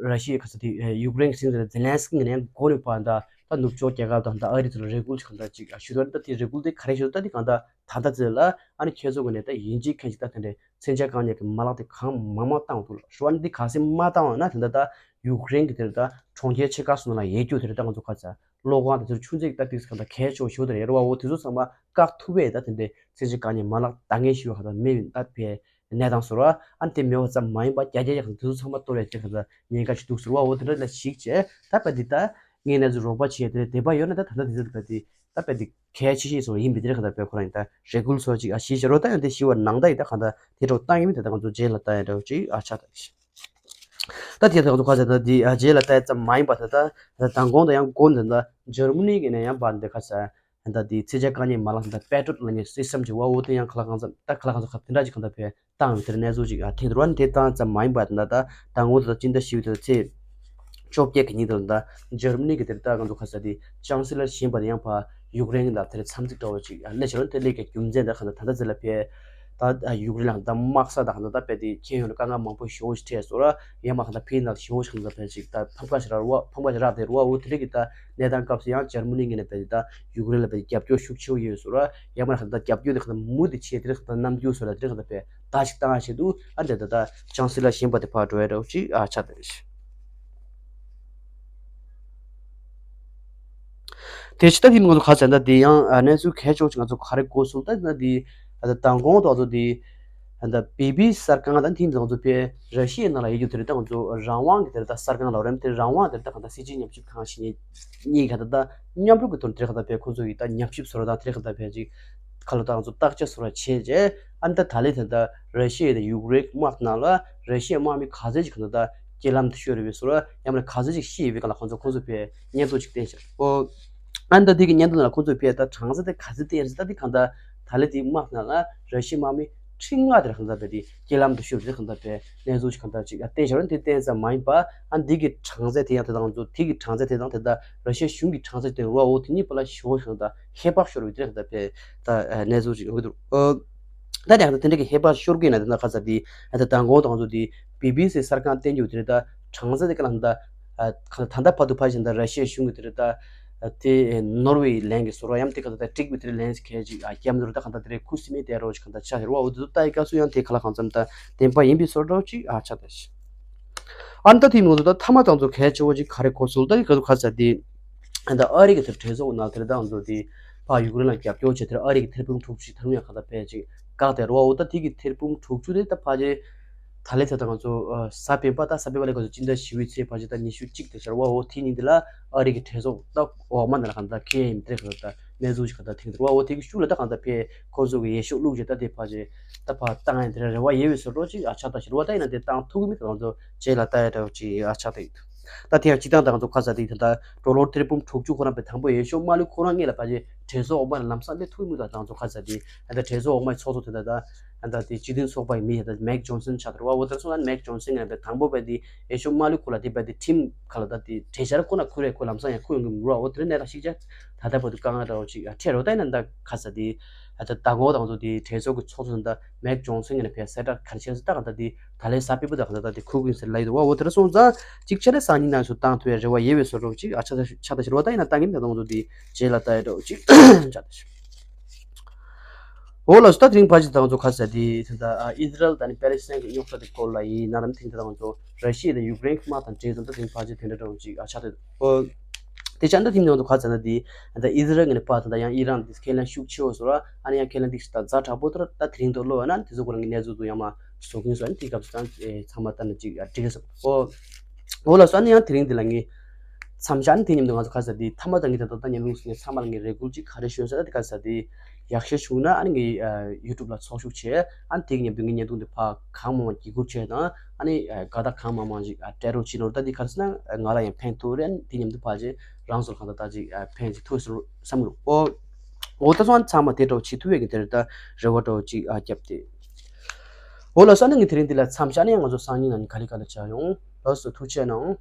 ར་ཤི་ཡའི་ག་ས་དེ་ཡུཀ་རེན་གྱི་སྲིད་འཛིན་ཛེ་ལན་སི་ཀི་ནས་འགོ་ནས་ཕར་ད་ད་ནུབ་ཕྱོགས་རྒྱལ་ཁབ་དང་ད་ཨ་རི་ཚོ་ལ་རེ་སྐུལ་ཞིག་གང་ལྟར་ཅིག་ཞུ་དོན་ད་དེ་རེ་སྐུལ་དེ་ག་རེ་ཞུ་ད་དེ་གང་ལྟར་ད་ལྟ་ཚེ་ལ་ཨ་ནི་ཁྱེད་ཚོ་གི་ནས་ད་ཡིན་གཅིག་མཁན་གཅིག་ད་དེ་འདྲའི་མཚོན་ཆ་བཀག་ཉར་གྱི་མ་ལག་དེ་གང་མང་མང་བཏང་འདུག་ལ། ཞུ་བ་ནི་དེ་ག་སེ་མ་བཏང་བ་ན་དེ་ལྟ་ད་ཡུཀ་རེན་གྱི་དེ་ལྟ་གྲོང་ཁྱེར་ཆེ་ཁག་སོགས་ནང་ལ་ཡལ་རྒྱུ་དེ་ལྟ་ང་ཚོ་ག་ཚ། གློག་ཁང་དང་དེ་ཚོ་ཆུ་མཛོད་ཀྱི་ད་ཏིག་ཙམ་གང་ལྟར་གལ་ཆེ་བ་ཞིག་ཏུ་རེད་བ། འོ་དེ་ཚོ་ཚང་མ་བཀག་ཐུབ་པས་ད་དེ་འདྲའི་ཚན་ཞིབ་བཀག་ཉར་མ་ལག་འདང་ངེས་ཞུ་བ་གང་ལྟར་མེད་པའི་ད་བའི་གནས་སྟངས་བཟོ་ར། ཨ་ནི་དེ་མེད་པ་ཙམ་མ་ཡིན་པ་རྒྱ་རྒྱ་ཡག་དང་དེ་ཚོ་ཚང་མ་གཏོར་བའི་ཅིག་གང་ལྟར་ཉེན་ཁ་ཞིག་འདུག་ཟེར་བ། འོ་དེ་འདྲ་ལ་ཞིག་བྱས་ད་བ་འདི་ད་ངས་གནས་ཚུལ་རོགས་པ་བྱས་དེ་དད་པ་ཡོད་ན་ད་ད་ལྟ་དེ་ཚོ་བ་འདི་ད་བ་འདི་གལ་ཆེ་ཤོས་སོང་ཡིན་པའི་དེ་རེད། གང་ལྟར་བས་ཁོ་རང་ཡིན་ད་རེ་སྐུལ་སོགས་ཅིག་ཨ་ཞིག་བྱ་རོགས་ད་ཡང་དེ་ཞིག་བ་ནང་ད་ཡིན་ད་གང་ལྟར་དེ་འདྲ་བཏང་ཡིན་མིན་ད་ད་ང་ཚོ་རྗེས་ལ་ལྟ་ཡ་འདྲ་བོ་ཅིག་ཨ་ཆགས་ད་ཞིག་ད་དེ་ད་ང་ཚོ་ག་ཚོད་ད་འདི་ཨ་རྗེས་ལ་ལྟ་ཡ་ཙམ་མ་ཡིན་པ་ད་ད་ད་མདང་དགོང་དང་ཡང་དགོང་དེ་ད་འཇར་མ་ནི་གི་ནས་ཡང་བ་འདི་ག་ས་ད་འདི་ཚད་འཇལ་བཀག་ཉར་མ་ལག་ད་པེ་ཏྲོད་ལ་ཉེ་སི་སི་ཊམ་ཅིག་བ། འོ་དེ་ཡང་ག་ལ་གང་འཚམ་ད་ག་ལ་གང་འཚམ་ག་དེ་འདྲ་ཅིག་གང་ལྟར་བས་བཏང་བའི་དེར་གནས་ཚུལ་ཅིག་ཨ་ཐེངས་དུ་བ་འདི་བཏང་ཙམ་མ་ཡིན་པ་ད་ད་ད་ངོ་ད་སྤྱི་ཟླ་བཞི་པའི་ད་ཚེས་བཅོ་བརྒྱད་ཀྱི་ཉིན་དུ་ད་འཇར་མ་ནི་གི་དེར་ད་ང་ཚོ་ག་ས་འདི་ཅང་སི་ལར་གཞན་པ་དེ་ཡང་ཕ་ཡུཀ་རེན་གི་ད་དེར་འཚམས་གཟིགས་འདྲ་བོ་ཅིག་ཨ་སླེབས་ཕྱིན་རོགས། དེ་སླེབས་ཀྱི་རྒྱུ་མཚན་ད་གང་ལྟར་ད་ལྟ་ཚེ་ལ་ཕེ། ད་ཡུཀ་རེན་ལ་ད་དམག་ས་ད་གང་ལྟར་ད་བས་དེ་ཁྱེད་ཡོང་ལ་དཀའ་ངལ་མང་པོ་ཞེ་བོ་ཞིག་འཕྲད་སོང་ར། ཡང་མ་གང་ལྟར་ཕེ་ཡིན་ན་ཞེ་བོ་ཞིག་གང་ལྟར་ཕེ་ཅིག་ད་ཕམ་ཁ་ཞིག་རག་རུ་བ་ཕམ་ཁ་ཞིག་རག་དེ་རུ་བ། འོ་དེ་རིགས་ཀྱི་ད་གནས་སྟངས་སྐབས་སུ་ཡང་འཇར་མ་ནི་གི་ནས་བས་དེ་ད་ཡུཀ་རེན་ལ་བས་རྒྱབ་སྐྱོར་ཤུགས་ཆེ་བོ་ཡོད་སོང་ར། ཡང་མ་གང་ལྟར་རྒྱབ་སྐྱོར་དེ་གང་ལྟར་མུ་མཐུད་བྱས་དེ་རིགས་གང་ལྟར་རྣམ་འགྱུར་སོགས་ལ་དེ་རིགས་གང་ལྟར་བས་ད་ཞིག་བཏང་ཡ་ཆེད་དུ་ཨ་འདྲ་ད་ད་ཅང་སི་ལར་གཞན་པ་དེ་ཕར་འགྲོ་ཡ་འདྲ་བོ་ཅིག་ཨ་ཆགས་བསྡད་རེད། དེ་ཕྱི་ད་དེ་ང་ཚོ་ག་ཚད་ད་དེ་ཡང་ཨ་གནས་ཚུལ་གལ་ཆེ་བོ་ཅིག་ང་ཚོ་ག་རེ་གོ་སོང་ད་ན་དེ་ཨ་ད་མདང་དགོང་དུ་ང་ཚོ་དེ་ཨ་ད་བི་བི་སི་གསར་ཁང་ད་ཐེངས་ང་ཚོ་ཕེ་ར་ཤི་ཡའི་ནང་ལ་ཡོད་རྒྱུ་དེ་རེད། ད་ང་ཚོ་རང་དབང་གི་དེ་རེད་ད་གསར་ཁང་ལ་རེད། དེ་རང་དབང་དེ་རེད་ད་གང་ལྟར་སྲིད་སྤྱི་ཉམས་ཞིབ་ཁང་ཞིག་གཉིས་གཉིས་ག་ད་ད་མཉམ་རུབ་ཀྱི་ཐོག་ནས་དེ་རེད་གང་ལྟར་ཕེ་ཁོ་ཚོ་ཡི་ད་ཉམས་ཞིབ་བཟོ་ར་དང་དེ་རེད་གང་ལྟར་ཕེ་ཅིག་ཁ་ལོ་ད་ང་ཚོ་བརྟག་དཔྱད་བཟོ་ར་བྱས་རྗེས་ཨ་ད་ད་ལས་དེ་ད་ར་ཤི་ཡ་དང་ཡུཀ་རེན་དམག་ནང་ལ་ར་ཤི་ཡའི་དམག་མི་ག་ཚད་ཅིག་གང་ལྟར་ད་རྐྱེན་ལམ་དུ་ཤོར་རེད་པས་སོ་ར། ཡང་མིན་ན་ག་ཚོད་ཅིག་ཤི་ཡོད་པའི་སྒང་ལ་ཁོང་ཚོ་ཁོང་ཚོ་ཕེ་སྙན་ཐོ་ཅིག་བསྟན་ཤག་ཨོ། ཨ་ནི་ད་དེ་གི་སྙན་ཐོ་ནང་ལ་ཁོང་ཚོ་ཕེ་ད་གྲངས་ཚད་དེ་ག་ཚོད་བསྟན་ཡོད་རེད། ད་དེ་གང་ལྟར་ད་ལས་དེའི་དམག་ནང་ལ་ར་ཤི་ཡའི་དམག་མི་ཁྲི་ལྔ་དེ་གང་ལྟར་ཕེ་དེ་རྐྱེན་ལམ་དུ་ཤོར་རེད། གང་ལྟར་ཕེ་གནས་ཚུལ་ཅིག་གང་ལྟར་ཅིག་བསྟན་ཤག་རེད། དེ་བསྟན་ཙམ་མ་ཡིན་པ་ཨ་ནི་དེ་གི་གྲངས་ཚད་དེ་ཡང་དེ་དང་ཚོ་དེ་གི་གྲངས་ཚད་དེ་དང་དེ་ད་ར་ཤི་ཡ་གཞུང་གི་གྲངས་ཚད་དེ་རུ་བ། འོ་དེ་གཉིས་བར་ལ་ཞེ་བོ་ཞིག་ད་ཧེ་བག་ཤོར་བའི་དེ་གང་ལྟར་ཕེ་ད་གནས་ཚུལ་ཅིག་ཡོང་གི་འདུག་ཨོ། ད་དེ་ད་དེ་འདྲ་གི་ཧེ་བག་ཤོར་གི་ན་དེ་ན་ཁ་ཚ་དེ་ད་མདང་དགོང་དང་ཚོ་དེ་བི་བི་སི་གསར་ཁང་བསྟན་རྒྱུ་དེ་རེད། ད་གྲངས་ཚད་དེ་ག་ལ་ད་ད་ད་ད་བར་དུ་ཕ་ཞིག་ད་ར་ཤི་ཡའི་གཞུང་གི་དེ་རེད། ད་དེ་ནོར་ཝེ་ལན་གི་སོ་ར་ཡམ་དེ་ག་ད་ད་ཀྲིག་བི་དེ་རེད་ལན་གི་ཁལ་ཅིག་ཨ་ཀྱམ་དུ་རེད། ད་ག་ད་དེ་རེད་ཁུ་སི་མེ་དེ་རོ་ཅིག་ག་ད་ཆ་ཞེར་བ། འོ་དེ་ཚོ་ལྟ་ཡི་སྐབས་སུ་ཡང་དེ་ག་ལ་གང་འཚམ་ད་བདེན་པ་ཡིན་པའི་སོ་ར་ཅིག་ཨ་ཆ་ད་ཞིག་ཨ་ནི་ད་དེ་མོ་ཚོ་ད་ཐ་མ་དང་ཚོ་གལ་ཆེ་བོ་ཅིག་ག་རེ་གོ་སོང་ད་ག་ཚོ་ཁ་ཚ་དེ། ད་ཨ་རི་གི་དེར་གྲོས་ཚོགས་ནང་དེར་ད་ང་ཚོ་དེ་ཕ་ཡུཀ་རེན་ལ་རྒྱབ་སྐྱོར་བྱས་དེར་ཨ་རི་གི་ཐེར་འབུམ་དྲུག་ཅུ་ད་རུང་ཡང་གང་ལྟར་ཕལ་ཅིག་བཀག་དེ་རུ་བ། འོ་ད་དེ་གི་ཐེར་འབུམ་དྲུག་ཅུ་དེ་ད་ཕ་ཅེ་ད་ལས་ད་ད་ང་ཚོ་ས་བོན་པ་ད་ས་བོན་པ་ལས་ང་ཚོ་སྤྱི་ཟླ་བཞི་པའི་ཚེས་ཕ་ཅེ་ད་ཉི་ཤུ་གཅིག་དེ་ཤར་བ། འོ་དེ་ཉིན་དེ་ལ་ཨ་རི་གི་གྲོས་ཚོགས་ད་འོག་མ་ནང་ལ་གང་ལྟར་ཁེ་ཡིན་དེ་གང་ལྟར་གནས་ཚུལ་ཞིག་གང་ལྟར་ཐེངས་དེ་རུ་བ། འོ་དེ་གི་ཤུགས་ལ་ད་གང་ལྟར་ཕེ་ཁོ་ཚོ་གི་ཡེ་ཤུ་བླུགས་རྗེས་ད་དེ་ཕ་ཅེ་ད་ཕ་བཏང་ཡ་དེ་ར་རེ་བ་ཡོད་པའི་བཟོ་འདྲ་ཅིག་ཨ་ཆགས་ད་ཤར་བ། ད་ཡིན་ན་དེ་བཏང་ཐུབ་གི་མེད་ད་ང་ཚོ་རྗེས་ལ་ལྟ་ཡ་འདྲ་བོ་ཅིག་ཨ་ཆགས་ད་ཡོད། ད་དེ་ཡང་སྤྱི་བཏང་ད་ང་ཚོ་ཁ་ཚ་དེ་ད་ལྟ་ཌོ་ལར་ཐེར་འབུམ་དྲུག་ཅུ་ཁོ་རང་པའི་དང་པོ་ཡེ་ཤུ་དམག་མི་ཁོ་རང་ངེད་ལ་ཕ་ཅེ་གྲོས་ཚོགས་འོག་མ་ལ་ལམ་སང་སླེབས་ཐུབ་མི་འདུག་ད་ང་ཚོ་ཁ་ཚ་དེ་ད་ལྟ་གྲོས་ཚོགས་འོག་མའི་ཚོགས་གཙོ་དེ་ད་ད་ད་དེ་སྤྱི་མཐུན་ཚོགས་པ་ཡི་མི་ཡ་ད་མེག་ཇོན་སན་ཆགས་འདུག་བ། འོ་དེར་སོང་ན་མེག་ཇོན་སན་ངེད་ལ་པའི་དང་པོ་པའི་དེ་ཡེ་ཤུ་དམག་མི་ཁོ་ལ་དེ་པའི་དེ་ཁྲིམས་ཁ་ལ་ད་དེ་གྲོས་འཆར་ཁོ་ན་ཁུར་རེ་ཁོ་ལམ་སང་ཡང་ཁུར་ཡོང་གི་མི་འདུག་བ། འོ་དེར་གནས་སྟངས་ཤིག་ཆ་ད་ལྟ་བར་དུ་དཀའ་ངལ་འདྲ་བོ་ཅིག་ཡ་འཕྲད་རོགས། ད་ཡིན་ན་ད་ཁ་ཚ་དེ་ད་ད་ད་ངོ་ད་ང་ཚོ་དེ་གྲོས་ཚོགས་ཀྱི་ཚོགས་གཙོ་ད་མེག་ཇོན་སན་ངེད་ལ་པའི་གསལ་བསྒྲགས་ག་རེ་བྱས་སོང་ད་གང་ལྟར་དེ། ད་ལས་ས་ཕེབས་པ་དང་ད་ལྟ་དེ་ཁུག་ཡིན་ཟེར་ལབ་ཡོད་འདུག་བ། འོ་དེ་འདྲ་སོང་ཙང་གཅིག་ཆ་ལས་སང་ཉིན་ནང་ཚུར་བཏང་ཐུབ་ཡ་རེ་བ་ཡོད་པའི་བཟོ་འདྲ་ཅིག་ཨ་ཆ་ད་ཆ་ད་ཤི་རེ་བ། ད་ཡིན་ན་བཏང་གི་མེད་ད་ང་ཚོ་དེ་རྗེས་ལ་ལྟ་ཡ་འདྲ་བོ་ཅིག་ཆ་ད་ཤི། འོ་ལགས་སོ། ད་དེ་རིང་ཕལ་ཆེར་ད་ང་ཚོ་ཁ་ས་དེ་ད་ཨི་ཟི་རལ་དང་ནི་པེ་ལེ་སི་ཐན་གྱི་རྙོག་དྲ་དེ་སྐོར་ལ་ཡིན་ན་རམ། དེ་ད་ང་ཚོ་ར་ཤི་ཡ་དང་ཡུཀ་རེན་གྱི་དམག་དང་འབྲེལ་ཙམ་ད་དེ་རིང་ཕལ་ཆེར་དེ་འདྲ་འདྲ་བོ་ཅིག་ཨ་ཆ་ད་འོ། དེ་ཆ་འདྲ་དེ་ང་ཚོ་ཁ་ས་ན་དེ་ད་ཨི་ཟི་རལ་གྱི་ནི་པ་ད་ད་ཡང་ཨི་རན་དེ་ཁས་ལེན་ཤུགས་ཆེ་བོ་བཟོ་ར། ཨ་ནི་ཡང་ཁས་ལེན་དེ་ད་ཛ་དྲག་པོ་ད་ད་དེ་རིང་དུ་ལོ་བ་ན་དེ་ཚོ་ཁོ་རང་གི་གནས་ཚུལ་དུ་ཡང་མ་བཟོ་གིན་སོང་། ཨ་ནི་དེའི་སྐབས་སུ་ད་ཚང་མ་ལྟ་ན་ཅིག་འགྲིག་གི་སོང་། ཨོ། ཨོ་ལགས་སོ། ཨ་ནི་ཡང་དེ་རིང་འདི་ལ་ངས་ མཚམས་བཞག་ནི་དེ་མཉམ་དུ་ང་ཚོ་ག་ས་དེ་ཐ་མ་དང་ངེད་ད་ད་ཉན་ལུགས་ནས་ཚང་མ་ལ་ངས་རེ་སྐུལ་ཅིག་ག་རེ་ཞུ་ས་ད་དེ་ག་ས་དེ་ཡག་ཤོས་བྱུང་ན་ཨ་ནི་ངས་ཡུ་ཊུབ་ལ་ཚོགས་ཞུགས་བྱས། ཨ་ནི་དེ་གི་མཉམ་དུ་ངའི་བརྙན་ཐུང་དེ་ཕར་གང་མང་མང་བརྒྱུད་སྐུར་བྱས་དང་ཨ་ནི་དགའ་རྟགས་གང་མང་མང་ཞིག་སྤྲད་རོགས་བྱེད་ནོར་ད་དེ་ག་རེ་ཟེར་ན་ང་ལ་ཡང་ཕན་ཐོགས་རེད། ཨ་ནི་དེ་མཉམ་དུ་ཕར་ཅིག་རང་ཚོར་གང་ད་ད་ཅིག་ཕན་ཅིག་ཐོགས་ཟེར་བསམ་གི་འོ། འོ་ད་སོང་ཨ་ནི་ཚང་མ་དེ་འདྲ་བོ་བྱེད་ཐུབ་ཡས་ཀྱི་དེ་རེད། ད་རེ་བ་འདྲ་བོ་ཅིག་ཨ་བརྒྱབ་སྟེ། འོ་ལགས་སོ། ཨ་ནི་ངས་དེ་རིང་འདི་ལ་མཚམས་བཞག་ནས་ང་ཚོ་སང་ཉིན་ནང་ནས་ག་ལེ་ག་ལེ་བྱ་ཡོང་། ལགས་སོ། ཐུགས་རྗེ་གནང་།